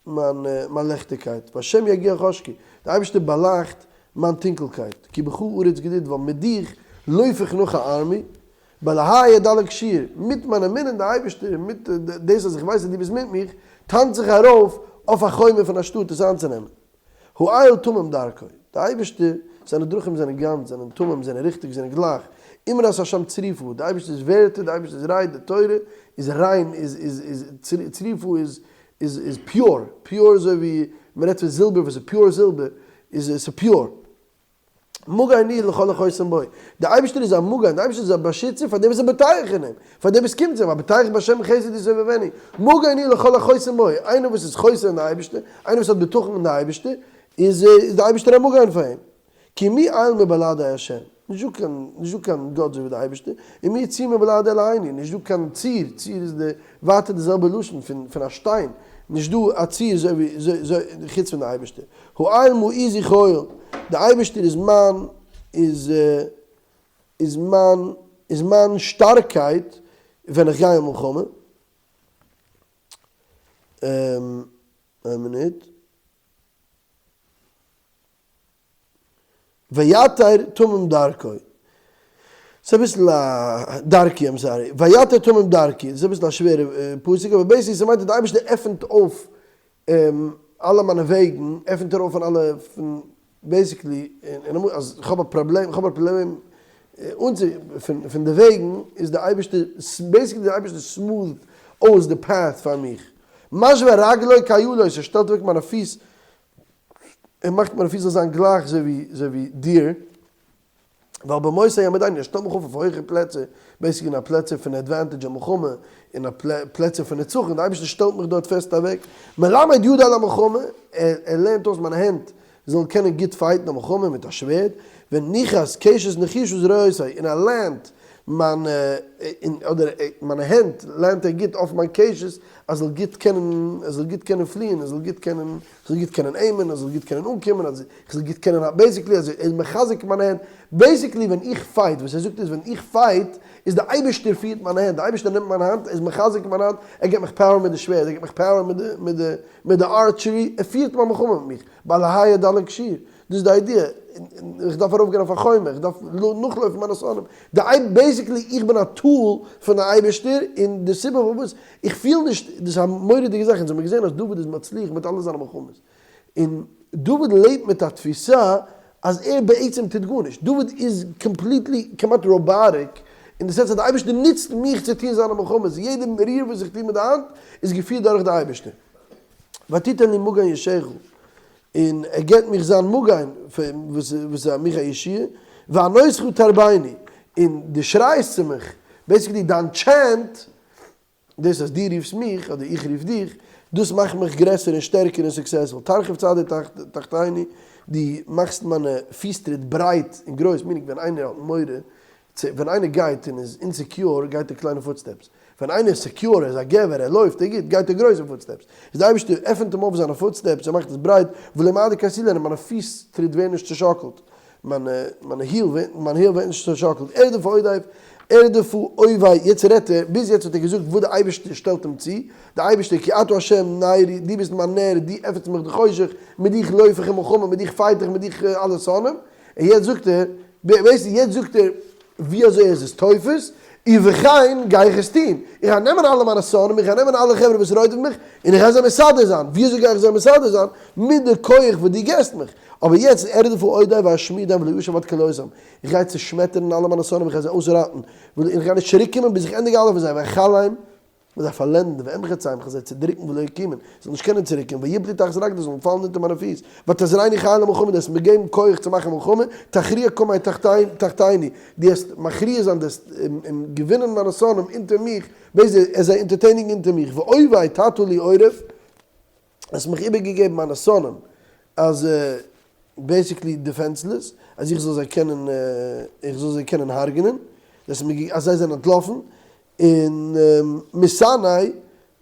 מיין מיין ליכטיגקייט, והשם יגיה חשכי, דער אייבערשטער באלייכט מיין טונקלקייט, כי בך ארוץ גדוד, ווייל מיט דיך לויף איך נאך א army, באלהי אדלג שור, מיט מיין אמונה אין די אייבערשטער און מיט דאס אז איך ווייס אז דו ביסט מיט מיך, טאנץ איך ארויף אויף א חומה פון א שטאט עס איינצונעמען. האל תמים דרכו, די אייבערשטער, זיינע דרכים זענען גאנץ, זענען תמים, זענען ריכטיג, זענען גלייך, אמרת השם צרופה, די אייבערשטער'ס ווערטער, די אייבערשטער'ס רייד, די תורה, איז ריין, איז איז איז צרופה איז איז איז pure, pure אזוי ווי מען רעדט פון זילבער וואס איז pure זילבער, איז עס pure. מגן הוא לכל החוסים בו, דער אייבערשטער איז א מגן, דער אייבערשטער איז א באשיצער פאר דעם וואס איז בוטח אין אים, פאר דעם וואס קומט צו אים, הבוטח בהשם חסד יסובבנו, מגן הוא לכל החוסים בו, איינער וואס איז חוסה אין די אייבערשטער, איינער וואס האט בטחון אין די אייבערשטער, איז איז דער אייבערשטער א מגן פאר אים. כי מי אל מבלעדי ה', נישט דא קיין, נישט דא קיין גאט אזוי ווי די אייבערשטער, ומי צור מבלעדי אלהינו, נישט דא קיין צור, צור איז די ווייטער די זעלבע לשון פון פון א שטיין, נישט דא א צור אזוי ווי אזוי חוץ פון די אייבערשטער, האל מעוזי חיל, די אייבערשטער איז מיין איז איז מיין איז מיין שטארקייט ווען איך גיי אין מלחמה. איין מינוט. ויתר תמים דרכו. ס'איז אביסל א דרכי, I'm sorry. ויתר תמים דרכי. דאס איז אביסל א שווערע פסוק, אבער basically ס'מיינט אז די אייבערשטער עפענט אויף אלע מיינע וועגן, עפענט ער אויף פון אלע פון basically, און אמאל אז איך האב א פראבלעם, איך האב א פראבלעם אנצו פון פון די וועגן, איז די אייבערשטער, basically די אייבערשטער smooth ט אויס די path פאר מיך. משווה רגלי כאילות, ער שטעלט אוועק מיינע פיס, ער מאכט מיינע פיס זאל זיין גלייך אזוי ווי אזוי ווי דיר. ועל במותי יעמידני, ער שטעלט מיך אויף אויף הויכע פלעצער, basically אין א פלעצער פון advantage אין מלחמה, אין א פלעצער פון נצחון, דער אייבערשטער שטעלט מיך דארט פעסט אוועק, מלמד ידי למלחמה, ער לערנט אויס מיינע הענט זאלן קענען גוט fight ן א מלחמה מיט א שווערד, ונכס קשת נחושה זרועותי, און ער לערנט מיינע, אדער מיינע הענט לערנט ער גוט אויף מיין קשת, אז זאל גוט קענען, ער זאל גוט קענען פליען, ער זאל גוט קענען, איך זאל גוט קענען aim ען, איך זאל גוט קענען אנקומען, אז איך זאל גוט קענען, basically אז ער איז מחזק מיינע הענט, basically ווען איך fight, וואס ער זאגט איז ווען איך fight, איז די אייבערשטער פירט מיינע הענט, די אייבערשטער נעמט מיין האנט, ער איז מחזק מיין האנט, ער געבט מיך power מיט די שווערד, ער געבט מיך power מיט די מיט די מיט די archery, ער פירט מיין מלחמה מיט מיך, באלהי אדלג שור, דאס איז די idea, איך דארף ארויפגיין אויף א חומה, איך דארף נאכלויפן מיינע שונאים, די basically איך בין א tool פון די אייבערשטער, און די סיבה פארוואס איך פיל נישט, דאס איז א מורא'דיגע זאך, אונז האבן געזען אז דוד איז מצליח מיט אלע זיינע מלחמות, און דוד לעבט מיט א תפיסה אז ער בעצם טוט גארנישט, דוד איז completely כמעט robotic, אין די sense אז די אייבערשטער נוצט מיך צו טון זיינע מלחמות, יעדע ריר וואס איך טו מיט די האנט איז געפירט דורך די אייבערשטער. ותתן לי מגן ישעך, און ער געבט מיך זיין מגן וואס איז מיך א ישועה, וענותך תרביני, און דו שרייסט צו מיך, basically דיין chant, דאס אז דו רופסט מיך, אדער איך רוף דיך, דאס מאכט מיך גרעסער און שטערקער און successful, תרחיב צעדי תחתיני, דו מאכסט מיינע פיס טריט ברייט און גרויס, meaning ווען איינער האט מורא, צו ווען איינער גייט און איז insecure גייט ער קליינע footsteps, ווען איינער איז secure, ער איז א גבר, ער לויפט, ער גוט, גייט ער גרויסע footsteps, איז די אייבערשטער עפענט אים אויף זיינע footsteps, ער מאכט עס ברייט, ולא מאדי כסיל און מיינע פיס טריט ווערן נישט צושאקלט, מיינע מיינע heel ווערט מיין heel ווערט נישט צושאקלט, ארדוף אויבי, ארדוף אויבי, יעצט רעדט ער, ביז יעצט האט ער געזאגט וואס די אייבערשטער שטעלט אים צו, די אייבערשטער כי אתה ה' נרי, דו ביסט מיין נר, דו עפענסט מיך די חושך, מיט דיך לויף איך אין מלחמה, מיט דיך fight איך, מיט דיך אלע שונאים, און יעצט זאגט ער, ווייסטו, יעצט זאגט ער ווי אזוי עס איז תופס, ובכן גיי איך עס טון, איך גיי נעמען אלע מיינע שונאים, איך גיי נעמען אלע חברה וואס רודפ'ן מיך, און איך גיי זיי מסדר זיין, ווי אזוי גיי איך זיי מסדר זיין? מיט די כח וואס דו געסט מיך, אבער יעצט ארדפה אויבי ואשמידם ולא אשוב עד כלותם, איך גיי צושמעטערן אלע מיינע שונאים, איך גיי זיי אויסראטן, און איך גיי נישט צוריק קומען ביז איך ענדיג אלע פון זיי, ואכלם כ'וועל זיי פארלענדן, ואמחצם, כ'וועל זיי צעדריקן ולא יקומון, זיי זאלן נישט קענען צוריקקומען, ויפלו תחת רגלי, זיי זאלן פאלן אונטער מיינע פיס, ותאזרני חיל למלחמה, דו וועסט מיר געבן כח צו מאכן מלחמה, תכריע קמי תחתיני, דו וועסט מכריע זיין, דו וועסט געווינען מיינע שונאים אונטער מיך, בעת ער זיי אונטערטעניגן אונטער מיך, ואויבי תטה לי עורף, האסט מיך איבערגעגעבן מיינע שונאים אז basically defenseless, אז איך זאל זיי קענען, איך זאל זיי קענען הרג'נען, דאס איז מיר אז זיי זענען אנטלאפן, און משנאי,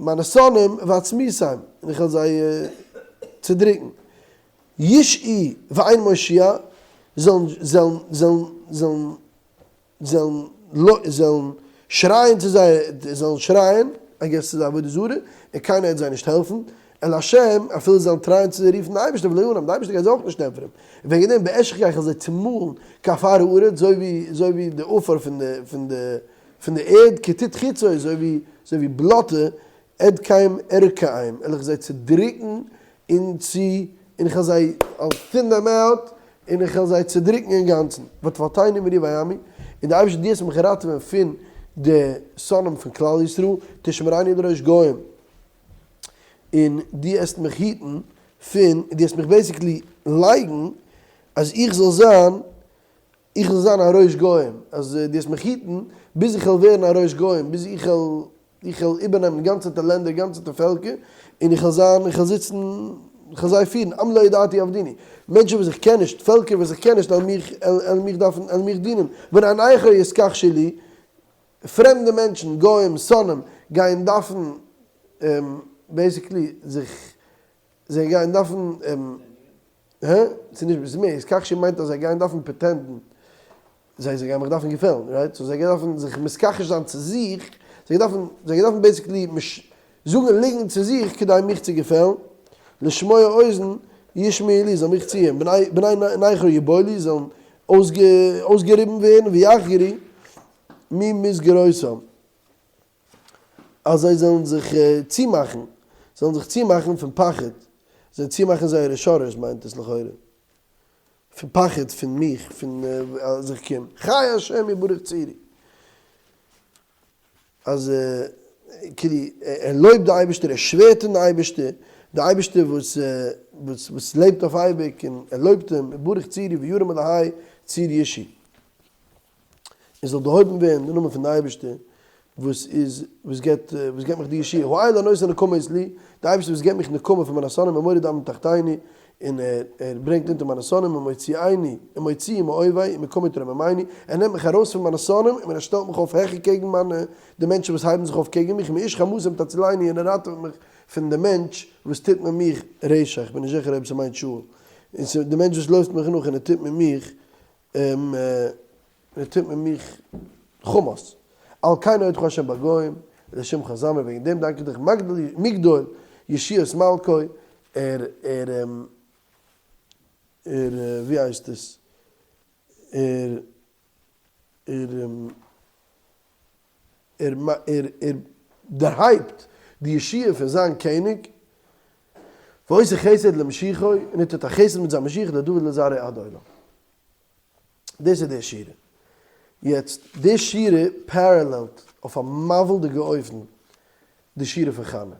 מיינע שונאים, ואצמיתם, און איך וועל זיי צעדריקן. ישעו ואין מושיע, זאלן, זאלן, זאלן, זאלן. זאלן זאלן שרייען צו זיי, זאלן שרייען, I guess ס'איז א עבודה זרה, און קיינער וועט זיי נישט העלפן, אל השם, אפילו זיי זאלן try ען צו רופן די אייבערשטער ולא יענם, די אייבערשטער גייט זיי אויך נישט ענטפערן, און וועגן דעם ואשחך איך וועל זיי צומאלן כעפר הארץ, אזוי ווי אזוי ווי די עפר פון די פון די פון די ערד, כטיט חוצו, אזוי ווי אזוי ווי בלאטע, אדכאם ארקעם, וועל איך זיי צעדריקן און צו, און איך וועל זיי, I'll thin them out, און איך וועל זיי צעדריקן אינגאנצן. והצלתני מריבי עמי, און די אייבערשטער דו וועסט מיך ראטעווען פון די שונאים פון כלל ישראל, תשמרני לראש גוים, און דו וועסט מיך היטן פון, דו וועסט מיך basically לייגן אז איך זאל זיין, איך זאל זיין א ראש גוים, אז דו וועסט מיך היטן ביז איך וועל ווערן א ראש גוים, ביז איך וועל איך וועל איבערנעמען גאנצעטע לענדער, גאנצעטע פעלקער, און איך וועל זיין, איך וועל זיצן. כ'וועל זיי פירן, עם לא ידעתי יעבדוני, מענטשן וואס איך קען נישט, פעלקער וואס איך קען נישט, וועלן מיך, וועלן מיך דארפן, וועלן מיך דינען, בני נכר יתכחשו לי, פרעמדע מענטשן, גוים, שונאים, גייען דארפן basically זיך, זיי גייען דארפן, הע? ס'איז נישט, ס'איז מער, יתכחשו מיינט אז זיי גייען דארפן pretend ן, זיי זיי גייען מיך דארפן געפעלן, right? So זיי גייען דארפן זיך מתכחש זיין צו זיך, זיי גייען דארפן, זיי גייען דארפן basically זאגן ליגנט צו זיך כדי מיך צו געפעלן, לשמוע אוזן ישמעו לי, זאל מיך צוהערן, בני נכר יבולו, זאלן אויסגעריבן ווערן, ויחגרו ממסגרותם, אז זיי זאלן זיך צומאכן, זאלן זיך צומאכן פון פחד, זיי צומאכן זייערע shutters מיינט עס לכאורה. פון פחד פון מיך, פון אז איך קום, חי השם יברך צורי, אז כאילו ער לויבט די אייבערשטער, ער שווערט אין די אייבערשטער, די אייבערשטער וואס וואס וואס לעבט אויף אייביג, און ער לויבט אים, יברך צורי וירם אלהי צור ישעי. עס זאל דערהויבן ווערן די נאמען פון די אייבערשטער וואס איז וואס געבט וואס געבט מיך די ישועה, האל הנותן נקמות לי, די אייבערשטער וואס געבט מיך נקמה פון מיינע שונאים ומוריד עמים תחתיני, און ער ער ברענגט אונטער מיינע שונאים ומוציאני ומוציאי מאויבי ומקומי תרוממני, ער נעמט מיך ארויס פון מיינע שונאים און ער שטעלט מיך אויף העכער קעגן מיינע די מענטשן וואס הייבן זיך אויף קעגן מיך, מאיש חמסים תצילני און ער ראטעוועט מיך פון די מענטש וואס טוט מיט מיך רשע, איך בין נישט זיכער אויב ס'מיינט שאול, און ס'איז די מענטש וואס לויפט מיך נאך און ער טוט מיט מיך און ער טוט מיט מיך חמס, על כן אודך ה' בגוים, ולשמך אזמר, וועגן דעם דאנק איך דיך, מגדול ישועות מלכו, ער ער ער ווי הייסט עס, ער ער ער ער ער דערהייבט די ישועה פון זיין קעניג, ועושה חסד למשיחו, און ער טוט א חסד מיט זיין משיח לדוד ולזרעו עד עולם. דאס איז די שירה. יעצט, די שירה parallel ט אויף א מבהיל'דיגע אופן די שירה פון חנה.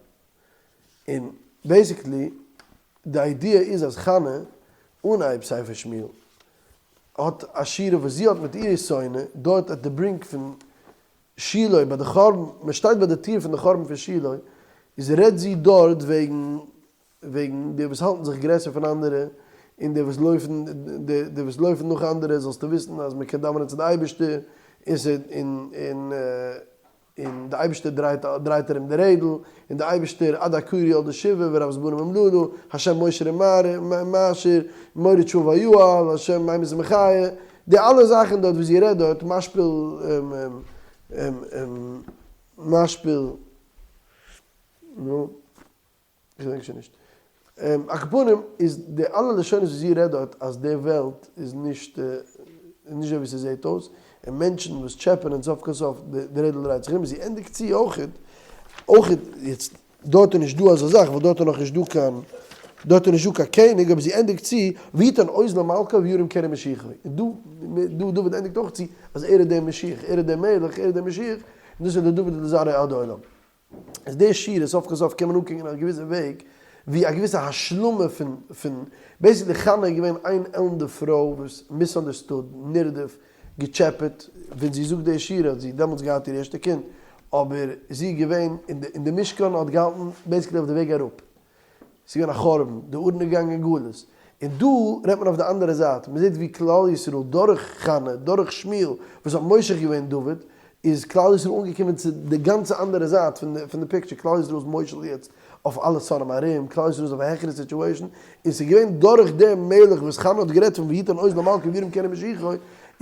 און basically די idea איז אז חנה, אנהייב ספר שמואל, האט א שירה וואס זי האט מיט איר שונא, דארט at the brink פון שילה ביי די חורבן, מען שטייט ביי די טיר פון די חורבן פון שילה, איז רעדט זי דארט וועגן וועגן די וואס האלטן זיך גרעסער פון אנדערע, און די וואס לויפן די וואס לויפן נאך אנדערע, זאלסטו וויסן אז מען קען דאווענען צו די אייבערשטער, און ס'איז און און און די אייבערשטער דרייט דרייט ארום די רעדל, און די אייבערשטער עד עקורי ילדי שבעה ורבת בנים אומללו, השם מושר ומעשיר, מוריד שאול ויעל, השם ממית ומחיה, די אלע זאכן דארט וואס זי רעדט דארט, משפיל משפיל, נו. איך געדענק שוין נישט. על כל פנים איז די אלע לשונות וואס זי רעדט דארט אז די וועלט איז נישט איז נישט אזוי ווי ס'זעהט אויס, און מענטשן וואס טשעפענען סוף כל סוף די רעדל דרייט זיך ארום, זי ענדיגט צו אויכעט אויכעט יעצט דארט איז נישט דא אזא זאך ווייל דארט איז נאך נישט דא קיין דארט איז נישט דא קיין קעניג אבער זי ענדיגט צו ויתן עוז למלכו וירים כרם משיחו און דא דא דוד ענדיגט אויך צו אז ער איז דער משיח ער איז דער מלך ער איז דער משיח און דאס איז לדוד ולזרעו עד עולם. איז די שירה סוף כל סוף קען מען אנקוקן אין א געוויסע וועג ווי א געוויסע השלמה פון פון basically חנה איז געווען איין עלנדע פרוי וואס misunderstood, נרדף, געטשעפעט, ווען זי זאגט די שירה האט זי דעמאלטס געהאט איר ערשטע קינד, אבער זי איז געווען אין די משכן האט געהאלטן basically אויף די וועג אראפ. ס'איז געווען א חורבן, די ארון איז געגאנגען אין גלות. און דא רעדט מען אויף די אנדערע זייט, מען זעט ווי כלל ישראל דורך חנה, דורך שמואל וואס האט מושח געווען דוד, איז כלל ישראל אנגעקומען צו די גאנצע אנדערע זייט פון די picture, כלל ישראל איז מושל יעצט אויף אלע שונאים ארום, כלל ישראל איז אויף א העכערע situation, און ס'איז געווען דורך דעם מלך וואס חנה האט גערעדט פון ויתן עוז למלכו וירם כרם משיחו,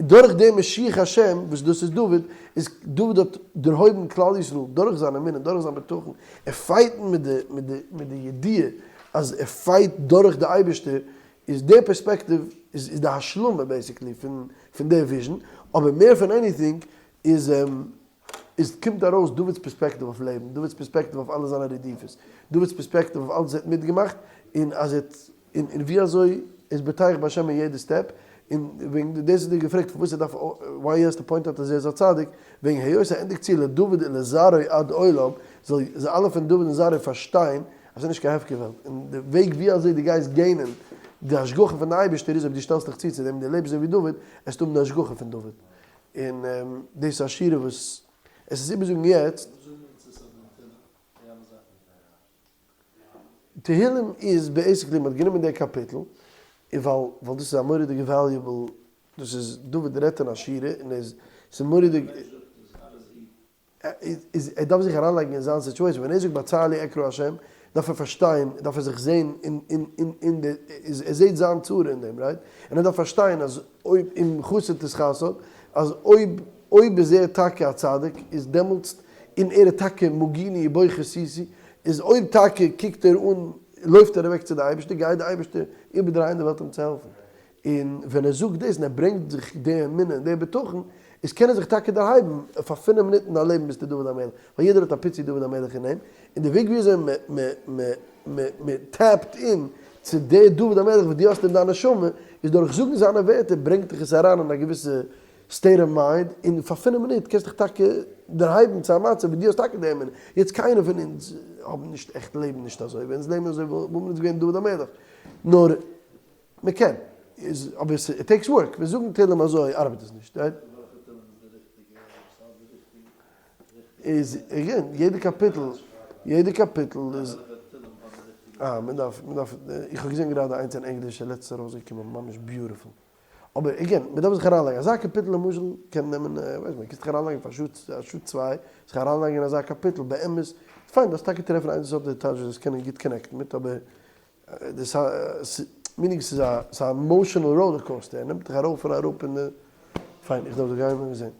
דורך דעם משיח השם וואס דאס איז דוד, איז דוד האט דערהויבן כלל ישראל דורך זיין אמונה, דורך זיין בטחון, ער fight ן מיט די מיט די מיט די ידיעה אז ער fight דורך די אייבערשטער, איז די פערספעקטיוו איז איז די השלמה basically פון פון די vision, אבער מער פון anything איז איז קומט ארויס דוד'ס פערספעקטיוו אויף לעבן, דוד'ס פערספעקטיוו אויף אלע זיינע רדיפות, דוד'ס פערספעקטיוו אויף אלעס וואס ער האט מיטגעמאכט, און אז ער האט און און ווי אזוי ער איז בוטח בהשם אין יעדע step, און וועגן דאס האט ער געפרעגט פארוואס ער דארף why he has to point out אז ער איז א צדיק, וועגן היות ער ענדיגט צו לדוד ולזרעו עד עולם, זאל זיי אלע פון דוד און זרעו פארשטיין אז ס'איז נישט קיין הפקר וועלט, און די וועג ווי אזוי דו גייסט gain ען די השגחה פון די אייבערשטער איז אויב דו שטעלסט דיך צו צו דעם און דו לעבסט אזוי ווי דוד, וועסטו האבן די השגחה פון דוד. און דאס איז א שירה וואס עס איז איבערזאגן יעצט. תהילים איז basically מ'האט גענומען די קאפיטל, און ווייל ווייל דאס איז א מורא'דיגע valuable, דאס איז דוד רעדט אין א שירה און ער איז, ס'איז מורא'דיג. איז ער דארף זיך אריינלייגן אין זיין situation, ווען ער זאגט בצר לי אקרא השם, דארף ער פארשטיין, דארף ער זיך זען אין אין אין אין די, איז ער זעט זיין צרה אין דעם, right? און ער דארף פארשטיין אז אויב אם חסד תתחסד, אז אויב אויב איז ער טאקע א צדיק, איז דעמאלטסט, און ער איז טאקע מגיני ובו חסיתי, איז אויב טאקע קוקט ער אן, לויפט ער אוועק צו די אייבערשטער, גייט די אייבערשטער איבערדרייען די וועלט אים צו העלפן. און ווען ער זאגט דאס און ער ברענגט זיך די אמונה און די בטחון, איז קען ער זיך טאקע דערהייבן, פאר פינף מינוט אין דיין לעבן ביסטו דוד המלך, ווייל יעדער האט א פיצי דוד המלך אין אים, און די וועג וויאזוי מען tap ט אין צו די דוד המלך וואס דו האסט אין דיין נשמה, איז דורך זאגן זיינע ווערטער ברענגט דיך עס אריין אין א געוויסע state of mind, און פאר פינף מינוט קענסטו דיך טאקע דערהייבן צו א מצב ווי דו האסט טאקע די אמונה. יעצט קיינער פון אונז האבן נישט עכט לעבן נישט אזוי, ווען אונז לעבן אזוי וואלט מען אונז געווען דוד המלך, נאר מען קען, איז אבער איט takes work, ווען זאגן תהלים אזוי ארבעט עס נישט, right? וועלכע תהלים איז די ריכטיגע, וואס האט די ריכטיגע, איז again, יעדע קאפיטל, יעדע קאפיטל איז. וועלכע תהלים האט די ריכטיגע. אה, מען דארף, מען דארף, איך האב געזען גראדע איינס אין ענגליש לעצטענס ארויסגעקומען ממש beautiful. אבער again, מען דארף זיך אריינלייגן, אזא קאפיטל למשל קען נעמען, ווייס מען, קענסט דיך אריינלייגן פאר שעה, א שעה צוויי, זיך אריינלייגן אין אזא קאפיטל, באמת, פיין, דארפסט טאקע טרעפן איינס וואס האט די טייטש וואס זאלסט קענען גוט connect ן מיט, אבער דאס meaning ס'איז א ס'איז א emotional roller coaster, ער נעמט דיך ארויף און אראפ און פיין, איך דארף דא גיין, מיר זעהן.